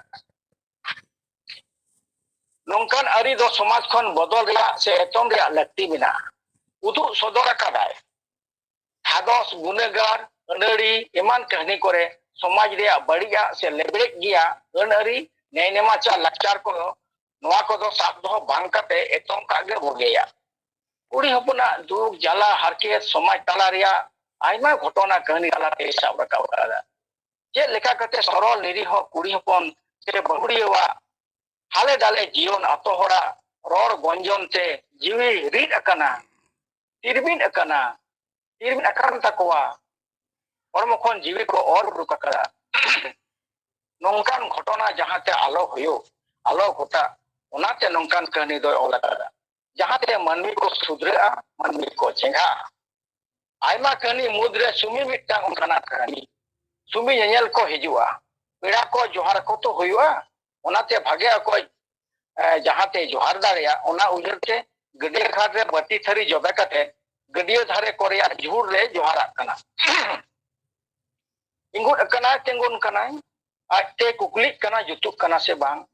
ᱱᱚᱝᱠᱟᱱ ᱟᱹᱨᱤ ᱫᱚ ᱥᱚᱢᱟᱡᱽ ᱠᱷᱚᱱ ᱵᱚᱫᱚᱞ ᱨᱮᱭᱟᱜ ᱥᱮ ᱮᱛᱚᱢ ᱨᱮᱭᱟᱜ ᱞᱟᱹᱠᱛᱤ ᱢᱮᱱᱟᱜᱼᱟ᱾ ᱩᱫᱩᱜ ᱥᱚᱫᱚᱨ ᱟᱠᱟᱫᱟᱭ᱾ ᱦᱟᱫᱚᱥ, ᱜᱩᱱᱟᱹᱜᱟᱨ, ᱟᱹᱱᱟᱹᱲᱤ ᱮᱢᱟᱱ ᱠᱟᱹᱦᱱᱤ ᱠᱚᱨᱮ ᱥᱚᱢᱟᱡᱽ ᱨᱮᱭᱟᱜ ᱵᱟᱹᱲᱤᱡᱟᱜ ᱥᱮ ᱞᱮᱵᱲᱮᱡ ᱜᱮᱭᱟ ᱟᱹᱱ ᱟᱹᱨᱤ, ᱱᱮᱭ ᱱᱮᱢᱟᱪᱟᱨ, ᱞᱟᱠᱪᱟᱨ ᱠᱚ, ᱱᱚᱣᱟ ᱠᱚᱫᱚ ᱥᱟᱵ ᱫᱚᱦᱚ ᱵᱟᱝ ᱠᱟᱛᱮ ᱮᱛᱚᱢ ᱠᱟᱜ ᱜᱮ ᱵᱩᱜᱤᱭᱟ᱾ ᱠᱩᱲᱤ ᱦᱚᱯᱚᱱᱟᱜ ᱫᱩᱠ ᱡᱟᱞᱟ ᱦᱟᱨᱠᱮᱛ ᱥᱚᱢᱟᱡᱽ ᱛᱟᱞᱟ ᱨᱮᱭᱟᱜ ᱟᱭᱢᱟ ᱜᱷᱚᱴᱚᱱᱟ ᱠᱟᱹᱦᱱᱤ ᱛᱟᱞᱟᱛᱮᱭ ᱥᱟᱵ ᱨᱟᱠᱟᱵ ᱟᱠᱟᱫᱟ᱾ ᱪᱮᱫ ᱞᱮᱠᱟ ᱠᱟᱛᱮ ᱥᱚᱨᱚᱞ ᱱᱤᱨᱤᱦᱚ ᱠᱩᱲᱤ ᱦᱚᱯᱚᱱ ᱥᱮ ᱵᱟᱹᱦᱩᱲᱤᱭᱟᱹᱣᱟᱜ ᱦᱟᱞᱮ ᱰᱟᱞᱮ ᱡᱤᱭᱚᱱ, ᱟᱛᱳ ᱦᱚᱲᱟᱜ ᱨᱚᱲ ᱜᱚᱸᱡᱚᱱ ᱛᱮ ᱡᱤᱣᱤ ᱨᱤᱫ ᱟᱠᱟᱱᱟ, ᱛᱤᱨᱢᱤᱫ ᱟᱠᱟᱱᱟ, ᱛᱤᱨᱢᱤᱫ ᱟᱠᱟᱱ ᱛᱟᱠᱚᱣᱟ, ᱦᱚᱲᱢᱚ ᱠᱷᱚᱱ ᱡᱤᱣᱤ ᱠᱚ ᱚᱨ ᱩᱰᱩᱠ ᱟᱠᱟᱫᱟ᱾ ᱱᱚᱝᱠᱟᱱ ᱜᱷᱚᱴᱚᱱᱟ ᱡᱟᱦᱟᱸᱛᱮ ᱟᱞᱚ ᱦᱩᱭᱩᱜ, ᱟᱞᱚ ᱜᱷᱚᱴᱟᱜ, ᱚᱱᱟᱛᱮ ᱱᱚᱝᱠᱟᱱ ᱠᱟᱹᱦᱱᱤ ᱫᱚᱭ ᱚᱞ ᱟᱠᱟᱫᱟ, ᱡᱟᱦᱟᱸᱛᱮ ᱢᱟᱹᱱᱢᱤ ᱠᱚ ᱥᱩᱫᱷᱨᱟᱹᱜᱼᱟ, ᱢᱟᱹᱱᱢᱤ ᱠᱚ ᱪᱮᱸᱜᱷᱟᱜᱼᱟ᱾ ᱟᱭᱢᱟ ᱠᱟᱹᱦᱱᱤ ᱢᱩᱫᱽᱨᱮ ᱥᱩᱢᱤ ᱢᱤᱫᱴᱟᱝ ᱚᱱᱠᱟᱱᱟᱜ ᱠᱟᱹᱦᱱᱤ᱾ ᱥᱩᱢᱤ ᱧᱮᱧᱮᱞ ᱠᱚ ᱦᱤᱡᱩᱜᱼᱟ, ᱯᱮᱲᱟ ᱠᱚ ᱡᱚᱦᱟᱨ ᱠᱚ ᱛᱚ ᱦᱩᱭᱩᱜᱼᱟ, ᱚᱱᱟᱛᱮ ᱵᱷᱟᱜᱮ ᱚᱠᱚᱡ ᱮ, ᱡᱟᱦᱟᱸ ᱛᱮᱭ ᱡᱚᱦᱟᱨ ᱫᱟᱲᱮᱭᱟᱜ, ᱚᱱᱟ ᱩᱭᱦᱟᱹᱨ ᱛᱮ ᱜᱟᱹᱰᱭᱟᱹ ᱜᱷᱟᱴ ᱨᱮ ᱵᱟᱹᱴᱤ ᱛᱷᱟᱹᱨᱤ ᱡᱚᱵᱮ ᱠᱟᱛᱮ ᱜᱟᱹᱰᱭᱟᱹ ᱫᱷᱟᱨᱮ ᱠᱚ ᱨᱮᱭᱟᱜ ᱡᱷᱩᱲ ᱨᱮ ᱡᱚᱦᱟᱨᱟᱜ ᱠᱟᱱᱟ᱾ ᱛᱤᱸᱜᱩᱱ ᱠᱟᱱᱟᱭ, ᱛᱤᱸᱜᱩᱱ ᱠᱟᱱᱟᱭ, ᱟᱡᱛᱮ ᱠᱩᱠᱞᱤᱜ ᱠᱟᱱᱟ, ᱡᱩᱛᱩᱜ ᱠᱟᱱᱟ ᱥᱮ ᱵᱟᱝ᱾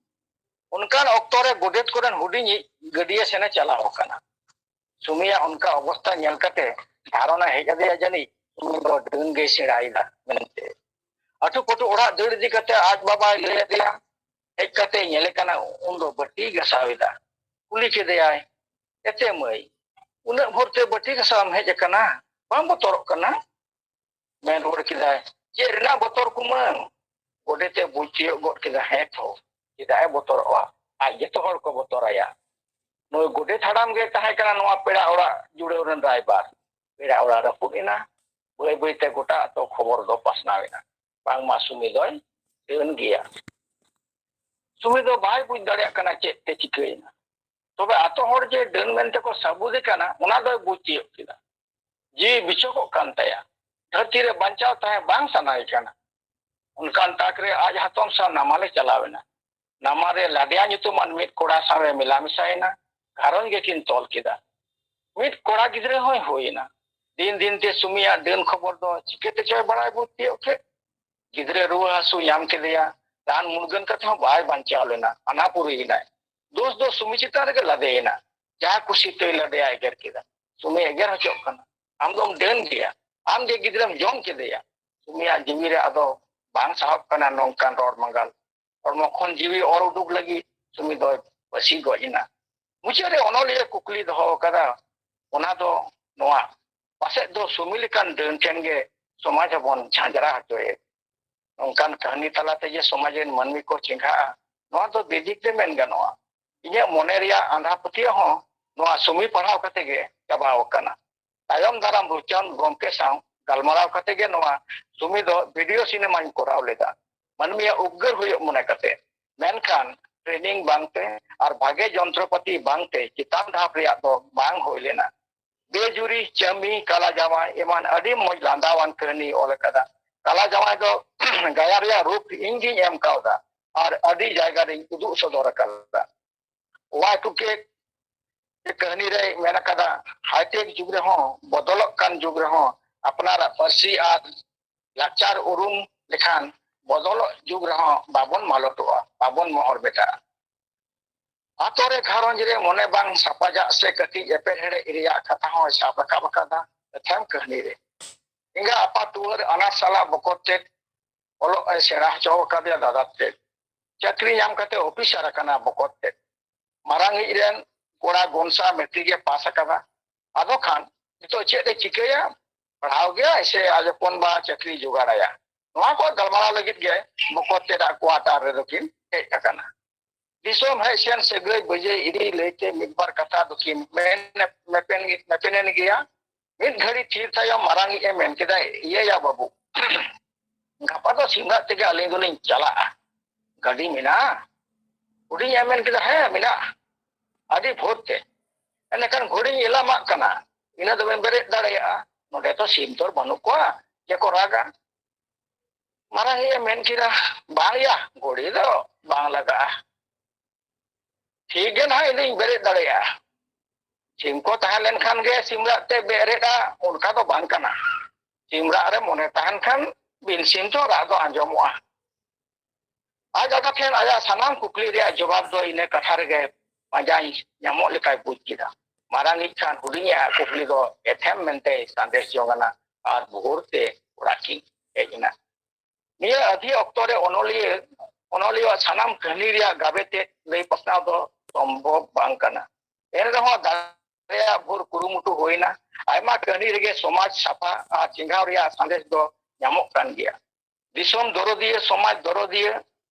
ᱚᱱᱠᱟᱱ ᱚᱠᱛᱚ ᱨᱮ ᱜᱚᱰᱮᱛ ᱠᱚᱨᱮᱱ ᱦᱩᱰᱤᱧᱤᱡ ᱜᱟᱹᱰᱭᱟᱹ ᱥᱮᱱᱮ ᱪᱟᱞᱟᱣ ᱟᱠᱟᱱᱟ᱾ ᱥᱩᱢᱤᱭᱟᱜ ᱚᱱᱠᱟ ᱚᱵᱚᱥᱛᱟ ᱧᱮᱞ ᱠᱟᱛᱮ ᱫᱷᱟᱨᱚᱱᱟ ᱦᱮᱡ ᱟᱫᱮᱭᱟ, ᱡᱟᱹᱱᱤᱡ ᱩᱱᱤ ᱫᱚ ᱰᱟᱹᱱ ᱜᱮᱭ ᱥᱮᱬᱟᱭᱮᱫᱟ ᱢᱮᱱᱛᱮ᱾ ᱟᱹᱴᱩ ᱯᱟᱹᱴᱩ ᱚᱲᱟᱜ ᱫᱟᱹᱲ ᱤᱫᱤ ᱠᱟᱛᱮ ᱟᱡ ᱵᱟᱵᱟᱭ ᱞᱟᱹᱭ ᱟᱫᱮᱭᱟ᱾ ᱦᱮᱡ ᱠᱟᱛᱮ ᱧᱮᱞᱮ ᱠᱟᱱᱟ, ᱩᱱ ᱫᱚ ᱵᱟᱹᱴᱤ ᱜᱟᱥᱟᱣ ᱮᱫᱟ᱾ ᱠᱩᱞᱤ ᱠᱮᱫᱮᱭᱟᱭ, "ᱮᱛᱮ ᱢᱟᱹᱭ, ᱩᱱᱟᱹᱜ ᱵᱷᱳᱨ ᱛᱮ ᱵᱟᱹᱴᱤ ᱜᱟᱥᱟᱣ ᱮᱢ ᱦᱮᱡ ᱟᱠᱟᱱᱟ? ᱵᱟᱢ ᱵᱚᱛᱚᱨᱚᱜ ᱠᱟᱱᱟ?" ᱢᱮᱱ ᱨᱩᱣᱟᱹᱲ ᱠᱮᱫᱟᱭ, "ᱪᱮᱫ ᱨᱮᱱᱟᱜ ᱵᱚᱛᱚᱨ ᱠᱩᱢᱟᱹᱝ?" ᱜᱚᱰᱮᱛ ᱮ ᱵᱩᱡᱽ ᱛᱤᱭᱳᱜ ᱜᱚᱫ ᱠᱮᱫᱟ, ᱦᱮᱸ ᱛᱚ, ᱪᱮᱫᱟᱜ ᱮ ᱵᱚᱛᱚᱨᱚᱜᱼᱟ? ᱟᱡ ᱡᱚᱛᱚ ᱦᱚᱲ ᱠᱚ ᱵᱚᱛᱚᱨᱟᱭᱟ᱾ ᱱᱩᱭ ᱜᱚᱰᱮᱛ ᱦᱟᱲᱟᱢ ᱜᱮ ᱛᱟᱦᱮᱸ ᱠᱟᱱᱟ ᱱᱚᱣᱟ ᱯᱮᱲᱟ ᱚᱲᱟᱜ ᱡᱩᱲᱟᱹᱣ ᱨᱮᱱ ᱨᱟᱭᱵᱟᱨ᱾ ᱯᱮᱲᱟ ᱚᱲᱟᱜ ᱨᱟᱹᱯᱩᱫ ᱮᱱᱟ᱾ ᱵᱟᱹᱭ ᱵᱟᱹᱭ ᱛᱮ ᱜᱚᱴᱟ ᱟᱛᱳ ᱠᱷᱚᱵᱚᱨ ᱫᱚ ᱯᱟᱥᱱᱟᱣ ᱮᱱᱟ, ᱵᱟᱝᱢᱟ ᱥᱩᱢᱤ ᱫᱚᱭ ᱰᱟᱹᱱ ᱜᱮᱭᱟ᱾ ᱥᱩᱢᱤ ᱫᱚ ᱵᱟᱭ ᱵᱩᱡᱽ ᱫᱟᱲᱮᱭᱟᱜ ᱠᱟᱱᱟ ᱪᱮᱫ ᱛᱮ ᱪᱤᱠᱟᱹᱭᱮᱱᱟ᱾ ᱛᱚᱵᱮ ᱟᱛᱳ ᱦᱚᱲ ᱡᱮ ᱰᱟᱹᱱ ᱢᱮᱱᱛᱮ ᱠᱚ ᱥᱟᱹᱵᱩᱫᱮ ᱠᱟᱱᱟ, ᱚᱱᱟ ᱫᱚᱭ ᱵᱩᱡᱽ ᱛᱤᱭᱳᱜ ᱠᱮᱫᱟ᱾ ᱡᱤᱣᱤ ᱵᱤᱪᱷᱚᱠᱚᱜ ᱠᱟᱱ ᱛᱟᱭᱟ᱾ ᱫᱷᱟᱹᱨᱛᱤ ᱨᱮ ᱵᱟᱧᱪᱟᱣ ᱛᱟᱦᱮᱸ ᱵᱟᱝ ᱥᱟᱱᱟᱭᱮ ᱠᱟᱱᱟ᱾ ᱚᱱᱠᱟᱱ ᱛᱟᱠ ᱨᱮ ᱟᱡ ᱦᱟᱛᱚᱢ ᱥᱟᱶ ᱱᱟᱢᱟᱞᱮ ᱪᱟᱞᱟᱣ ᱮᱱᱟ᱾ ᱱᱟᱢᱟᱞ ᱨᱮ ᱞᱟᱰᱮᱭᱟ ᱧᱩᱛᱩᱢᱟᱱ ᱢᱤᱫ ᱠᱚᱲᱟ ᱥᱟᱶ ᱮ ᱢᱮᱞᱟ ᱢᱮᱥᱟᱭᱮᱱᱟ᱾ ᱜᱷᱟᱨᱚᱸᱡᱽ ᱜᱮᱠᱤᱱ ᱛᱚᱞ ᱠᱮᱫᱟ᱾ ᱢᱤᱫ ᱠᱚᱲᱟ ᱜᱤᱫᱽᱨᱟᱹ ᱦᱚᱸᱭ ᱦᱩᱭ ᱮᱱᱟ᱾ ᱫᱤᱱ ᱫᱤᱱ ᱛᱮ ᱥᱩᱢᱤᱭᱟᱜ ᱰᱟᱹᱱ ᱠᱷᱚᱵᱚᱨ ᱫᱚ ᱪᱤᱠᱟᱹ ᱛᱮᱪᱚᱭ ᱵᱟᱲᱟᱭ ᱵᱩᱡᱽ ᱛᱤᱭᱳᱜ ᱠᱮᱫ᱾ ᱜᱤᱫᱽᱨᱟᱹ ᱨᱩᱣᱟᱹ ᱦᱟᱹᱥᱩ ᱧᱟᱢ ᱠᱮᱫᱮᱭᱟ᱾ ᱨᱟᱱ ᱢᱩᱨᱜᱟᱹᱱ ᱠᱟᱛᱮ ᱦᱚᱸ ᱵᱟᱭ ᱵᱟᱧᱪᱟᱣ ᱞᱮᱱᱟ, ᱟᱱᱟᱯᱩᱨᱤ ᱮᱱᱟᱭ᱾ ᱫᱳᱥ ᱫᱚ ᱥᱩᱢᱤ ᱪᱮᱛᱟᱱ ᱨᱮᱜᱮ ᱞᱟᱫᱮᱭᱮᱱᱟ᱾ ᱡᱟᱦᱟᱸ ᱠᱩᱥᱤ ᱛᱮᱭ ᱞᱟᱰᱮᱭᱟ ᱮᱜᱮᱨ ᱠᱮᱫᱟ᱾ ᱥᱩᱢᱤ ᱮᱜᱮᱨ ᱦᱚᱪᱚᱜ ᱠᱟᱱᱟ, "ᱟᱢ ᱫᱚᱢ ᱰᱟᱹᱱ ᱜᱮᱭᱟ, ᱟᱢ ᱜᱮ ᱜᱤᱫᱽᱨᱟᱹᱢ ᱡᱚᱢ ᱠᱮᱫᱮᱭᱟ᱾" ᱥᱩᱢᱤᱭᱟᱜ ᱡᱤᱣᱤ ᱨᱮ ᱟᱫᱚ ᱵᱟᱝ ᱥᱟᱦᱚᱵ ᱠᱟᱱᱟ ᱱᱚᱝᱠᱟᱱ ᱨᱚᱲ ᱢᱟᱸᱜᱟᱞ᱾ ᱦᱚᱲᱢᱚ ᱠᱷᱚᱱ ᱡᱤᱣᱤ ᱚᱨ ᱩᱰᱩᱠ ᱞᱟᱹᱜᱤᱫ ᱥᱩᱢᱤ ᱫᱚᱭ ᱯᱟᱹᱥᱤ ᱜᱚᱡ ᱮᱱᱟ᱾ ᱢᱩᱪᱟᱹᱫ ᱨᱮ ᱚᱱᱚᱞᱤᱭᱟᱹ ᱠᱩᱠᱞᱤ ᱫᱚᱦᱚ ᱟᱠᱟᱫᱟ, ᱚᱱᱟ ᱫᱚ ᱱᱚᱣᱟ ᱯᱟᱥᱮᱡ ᱫᱚ ᱥᱩᱢᱤ ᱞᱮᱠᱟᱱ ᱰᱟᱹᱱ ᱴᱷᱮᱱ ᱜᱮ ᱥᱚᱢᱟᱡᱽ ᱦᱚᱸᱵᱚᱱ ᱡᱷᱟᱸᱡᱽᱨᱟ ᱦᱚᱪᱚᱭᱮᱫ᱾ ᱱᱚᱝᱠᱟᱱ ᱠᱟᱹᱦᱱᱤ ᱛᱟᱞᱟ ᱛᱮ ᱡᱮ ᱥᱚᱢᱟᱡᱽ ᱨᱮᱱ ᱢᱟᱹᱱᱢᱤ ᱠᱚ ᱪᱮᱸᱜᱷᱟᱜᱼᱟ, ᱱᱚᱣᱟ ᱫᱚ ᱵᱮᱫᱤᱠ ᱛᱮ ᱢᱮᱱ ᱜᱟᱱᱚᱜᱼᱟ᱾ ᱤᱧᱟᱹᱜ ᱢᱚᱱᱮ ᱨᱮᱭᱟᱜ ᱟᱸᱫᱷᱟ ᱯᱟᱹᱛᱭᱟᱹᱣ ᱦᱚᱸ ᱱᱚᱣᱟ ᱥᱩᱢᱤ ᱯᱟᱲᱦᱟᱣ ᱠᱟᱛᱮ ᱜᱮ ᱪᱟᱵᱟᱣ ᱟᱠᱟᱱᱟ᱾ ᱛᱟᱭᱚᱢ ᱫᱟᱨᱟᱢ ᱨᱩᱪᱟᱸᱫᱽ ᱜᱚᱢᱠᱮ ᱥᱟᱶ ᱜᱟᱞᱢᱟᱨᱟᱣ ᱠᱟᱛᱮ ᱜᱮ ᱱᱚᱣᱟ ᱥᱩᱢᱤ ᱫᱚ ᱵᱷᱤᱰᱤᱭᱳ ᱥᱤᱱᱮᱢᱟᱧ ᱠᱚᱨᱟᱣ ᱞᱮᱫᱟ, ᱢᱟᱹᱱᱢᱤᱭᱟᱜ ᱩᱯᱠᱟᱹᱨ ᱦᱩᱭᱩᱜ ᱢᱚᱱᱮ ᱠᱟᱛᱮ᱾ ᱢᱮᱱᱠᱷᱟᱱ ᱴᱨᱮᱱᱤᱝ ᱵᱟᱝᱛᱮ ᱟᱨ ᱵᱷᱟᱜᱮ ᱡᱚᱱᱛᱨᱚᱯᱟᱹᱛᱤ ᱵᱟᱝᱛᱮ ᱪᱮᱛᱟᱱ ᱫᱷᱟᱯ ᱨᱮᱭᱟᱜ ᱫᱚ ᱵᱟᱝ ᱦᱩᱭ ᱞᱮᱱᱟ᱾ ᱵᱮᱡᱩᱨᱤ, ᱪᱟᱹᱢᱤ, ᱠᱟᱞᱟ ᱡᱟᱶᱟᱭ ᱮᱢᱟᱱ ᱟᱹᱰᱤ ᱢᱚᱡᱽ ᱞᱟᱸᱫᱟᱣᱟᱱ ᱠᱟᱹᱦᱱᱤ ᱚᱞ ᱟᱠᱟᱫᱟ᱾ ᱠᱟᱞᱟ ᱡᱟᱶᱟᱭ ᱫᱚ ᱜᱟᱭᱟᱱ ᱨᱮᱭᱟᱜ ᱨᱩᱯ ᱤᱧ ᱜᱤᱧ ᱮᱢ ᱠᱟᱣᱫᱟ ᱟᱨ ᱟᱹᱰᱤ ᱡᱟᱭᱜᱟ ᱨᱤᱧ ᱩᱫᱩᱜ ᱥᱚᱫᱚᱨ ᱟᱠᱟᱫᱟ᱾ ᱣᱟᱭ ᱴᱩ ᱠᱮ ᱠᱟᱹᱦᱱᱤ ᱨᱮ ᱢᱮᱱ ᱟᱠᱟᱫᱟ, ᱦᱟᱭᱴᱮᱠ ᱡᱩᱜᱽ ᱨᱮᱦᱚᱸ, ᱵᱚᱫᱚᱞᱚᱜ ᱠᱟᱱ ᱡᱩᱜᱽ ᱨᱮᱦᱚᱸ ᱟᱯᱱᱟᱨᱟᱜ ᱯᱟᱹᱨᱥᱤ ᱟᱨ ᱞᱟᱠᱪᱟᱨ ᱩᱨᱩᱢ ᱞᱮᱠᱷᱟᱱ ᱵᱚᱫᱚᱞᱚᱜ ᱡᱩᱜᱽ ᱨᱮᱦᱚᱸ ᱵᱟᱵᱚᱱ ᱢᱟᱞᱚᱴᱚᱜᱼᱟ, ᱵᱟᱵᱚᱱ ᱢᱚᱦᱚᱨ ᱵᱮᱴᱟᱜᱼᱟ᱾ ᱟᱛᱳ ᱨᱮ ᱜᱷᱟᱨᱚᱸᱡᱽ ᱨᱮ ᱢᱚᱱᱮ ᱵᱟᱝ ᱥᱟᱯᱟᱡᱟᱜ ᱥᱮ ᱠᱟᱹᱴᱤᱡ ᱮᱯᱮᱨ ᱦᱮᱲᱮᱡ ᱨᱮᱭᱟᱜ ᱠᱟᱛᱷᱟ ᱦᱚᱸᱭ ᱥᱟᱵ ᱨᱟᱠᱟᱵ ᱟᱠᱟᱫᱟ ᱮᱛᱷᱮᱢ ᱠᱟᱹᱦᱱᱤ ᱨᱮ᱾ ᱮᱸᱜᱟ ᱟᱯᱟᱛ ᱛᱩᱣᱟᱹᱨ ᱟᱱᱟᱴ ᱥᱟᱞᱟᱜ ᱵᱚᱠᱚᱛ ᱛᱮᱫ ᱚᱞᱚᱜ ᱮ ᱥᱮᱬᱟ ᱦᱚᱪᱚ ᱟᱠᱟᱫᱮᱭᱟ ᱫᱟᱫᱟ ᱛᱮᱫ᱾ ᱪᱟᱹᱠᱨᱤ ᱧᱟᱢ ᱠᱟᱛᱮ ᱚᱯᱷᱤᱥᱟᱨ ᱟᱠᱟᱱᱟ ᱵᱚᱠᱚᱛ ᱛᱮᱫ᱾ ᱢᱟᱨᱟᱝ ᱤᱡ ᱨᱮᱱ ᱠᱚᱲᱟ ᱜᱚᱱᱥᱟ ᱢᱮᱴᱨᱤᱠ ᱮ ᱯᱟᱥ ᱟᱠᱟᱫᱟ᱾ ᱟᱫᱚ ᱠᱷᱟᱱ ᱱᱤᱛᱚᱜ ᱪᱮᱫ ᱮ ᱪᱤᱠᱟᱹᱭᱟ? ᱯᱟᱲᱦᱟᱣ ᱜᱮᱭᱟᱭ ᱥᱮ ᱟᱡ ᱦᱚᱯᱚᱱ ᱵᱟ ᱪᱟᱹᱠᱨᱤ ᱡᱚᱜᱟᱲᱟᱭᱟ? ᱱᱚᱣᱟ ᱠᱚ ᱜᱟᱞᱢᱟᱨᱟᱣ ᱞᱟᱹᱜᱤᱫ ᱜᱮ ᱵᱚᱠᱚᱛ ᱛᱮᱫᱟᱜ ᱠᱚᱣᱟᱴᱟᱨ ᱨᱮᱫᱚ ᱠᱤᱱ ᱦᱮᱡ ᱟᱠᱟᱱᱟ᱾ ᱫᱤᱥᱚᱢ ᱦᱮᱡ ᱥᱮᱱ ᱥᱟᱹᱜᱟᱹᱭ ᱵᱟᱹᱡᱟᱹᱭ ᱤᱫᱤ ᱞᱟᱹᱭᱛᱮ ᱢᱤᱫ ᱵᱟᱨ ᱠᱟᱛᱷᱟ ᱫᱚᱠᱤᱱ ᱢᱮᱱ ᱢᱮᱯᱮᱱ ᱢᱮᱯᱮᱱᱮᱱ ᱜᱮᱭᱟ᱾ ᱢᱤᱫ ᱜᱷᱟᱹᱲᱤ ᱛᱷᱤᱨ ᱛᱟᱭᱚᱢ ᱢᱟᱨᱟᱝ ᱤᱡ ᱮ ᱢᱮᱱ ᱠᱮᱫᱟ, "ᱤᱭᱟᱹᱭᱟ ᱵᱟᱹᱵᱩ, ᱜᱟᱯᱟ ᱫᱚ ᱥᱤᱢᱨᱟᱜ ᱛᱮᱜᱮ ᱟᱹᱞᱤᱧ ᱫᱚᱞᱤᱧ ᱪᱟᱞᱟᱜᱼᱟ᱾ ᱜᱟᱹᱰᱤ ᱢᱮᱱᱟᱜᱼᱟ?" ᱦᱩᱰᱤᱧ ᱮ ᱢᱮᱱ ᱠᱮᱫᱟ, "ᱦᱮᱸ, ᱢᱮᱱᱟᱜᱼᱟ, ᱟᱹᱰᱤ ᱵᱷᱳᱨ ᱛᱮ᱾ ᱮᱸᱰᱮᱠᱷᱟᱱ ᱜᱷᱚᱲᱤᱧ ᱮᱞᱟᱢᱟᱜ ᱠᱟᱱᱟ, ᱤᱱᱟᱹ ᱫᱚᱵᱮᱱ ᱵᱮᱨᱮᱫ ᱫᱟᱲᱮᱭᱟᱜᱼᱟ᱾ ᱱᱚᱰᱮ ᱛᱚ ᱥᱤᱢ ᱛᱚ ᱵᱟᱹᱱᱩᱜ ᱠᱚᱣᱟ ᱡᱮ ᱠᱚ ᱨᱟᱜᱟ᱾" ᱢᱟᱨᱟᱝ ᱤᱡ ᱮ ᱢᱮᱱ ᱠᱮᱫᱟ, "ᱵᱟᱝ ᱭᱟ, ᱜᱷᱚᱲᱤ ᱫᱚ ᱵᱟᱝ ᱞᱟᱜᱟᱜᱼᱟ᱾ ᱴᱷᱤᱠ ᱜᱮ ᱱᱟᱦᱟᱜ ᱤᱧ ᱫᱩᱧ ᱵᱮᱨᱮᱫ ᱫᱟᱲᱮᱭᱟᱜᱼᱟ᱾ ᱥᱤᱢ ᱠᱚ ᱛᱟᱦᱮᱸ ᱞᱮᱱᱠᱷᱟᱱ ᱜᱮ ᱥᱤᱢ ᱨᱟᱜ ᱛᱮ ᱵᱮᱨᱮᱫᱼᱟ, ᱚᱱᱠᱟ ᱫᱚ ᱵᱟᱝ ᱠᱟᱱᱟ᱾ ᱥᱤᱢ ᱨᱟᱜ ᱨᱮ ᱢᱚᱱᱮ ᱛᱟᱦᱮᱱ ᱠᱷᱟᱱ ᱵᱤᱱ ᱥᱤᱢ ᱛᱚ ᱨᱟᱜ ᱫᱚ ᱟᱸᱡᱚᱢᱚᱜᱼᱟ᱾" ᱟᱡ ᱫᱟᱫᱟ ᱴᱷᱮᱱ ᱟᱭᱟᱜ ᱥᱟᱱᱟᱢ ᱠᱩᱠᱞᱤ ᱨᱮᱭᱟᱜ ᱡᱚᱵᱟᱵ ᱫᱚ ᱤᱱᱟᱹ ᱠᱟᱛᱷᱟ ᱨᱮᱜᱮ ᱯᱟᱸᱡᱟᱭ ᱧᱟᱢᱚᱜ ᱞᱮᱠᱟᱭ ᱵᱩᱡᱽ ᱠᱮᱫᱟ᱾ ᱢᱟᱨᱟᱝ ᱤᱡ ᱠᱷᱟᱱ ᱦᱩᱰᱤᱧ ᱟᱜ ᱠᱩᱠᱞᱤ ᱫᱚ ᱮᱛᱷᱮᱢ ᱢᱮᱱᱛᱮᱭ ᱥᱟᱸᱫᱮᱥ ᱡᱚᱝ ᱟᱱᱟ ᱟᱨ ᱵᱷᱳᱨ ᱛᱮ ᱚᱲᱟᱜ ᱠᱤᱱ ᱦᱮᱡ ᱮᱱᱟ᱾ ᱱᱤᱭᱟᱹ ᱟᱹᱫᱷᱤ ᱚᱠᱛᱚ ᱨᱮ ᱚᱱᱚᱞᱤᱭᱟᱹ ᱚᱱᱚᱞᱤᱭᱟᱹ ᱥᱟᱱᱟᱢ ᱠᱟᱹᱦᱱᱤ ᱨᱮᱭᱟᱜ ᱜᱟᱵᱮ ᱛᱮ ᱞᱟᱹᱭ ᱯᱟᱥᱱᱟᱣ ᱫᱚ ᱥᱚᱢᱵᱷᱚᱵ ᱵᱟᱝ ᱠᱟᱱᱟ᱾ ᱮᱱ ᱨᱮᱦᱚᱸ ᱫᱟ- ᱨᱮᱭᱟᱜ ᱵᱷᱳᱨ ᱠᱩᱨᱩᱢᱩᱴᱩ ᱦᱩᱭᱱᱟ᱾ ᱟᱭᱢᱟ ᱠᱟᱹᱦᱱᱤ ᱨᱮᱜᱮ ᱥᱚᱢᱟᱡᱽ ᱥᱟᱯᱷᱟ ᱟᱨ ᱪᱮᱸᱜᱷᱟᱣ ᱨᱮᱭᱟᱜ ᱥᱟᱸᱫᱮᱥ ᱫᱚ ᱧᱟᱢᱚᱜ ᱠᱟᱱ ᱜᱮᱭᱟ᱾ ᱫᱤᱥᱚᱢ ᱫᱚᱨᱚᱫᱤᱭᱟᱹ, ᱥᱚᱢᱟᱡᱽ ᱫᱚᱨᱚᱫᱤᱭᱟᱹ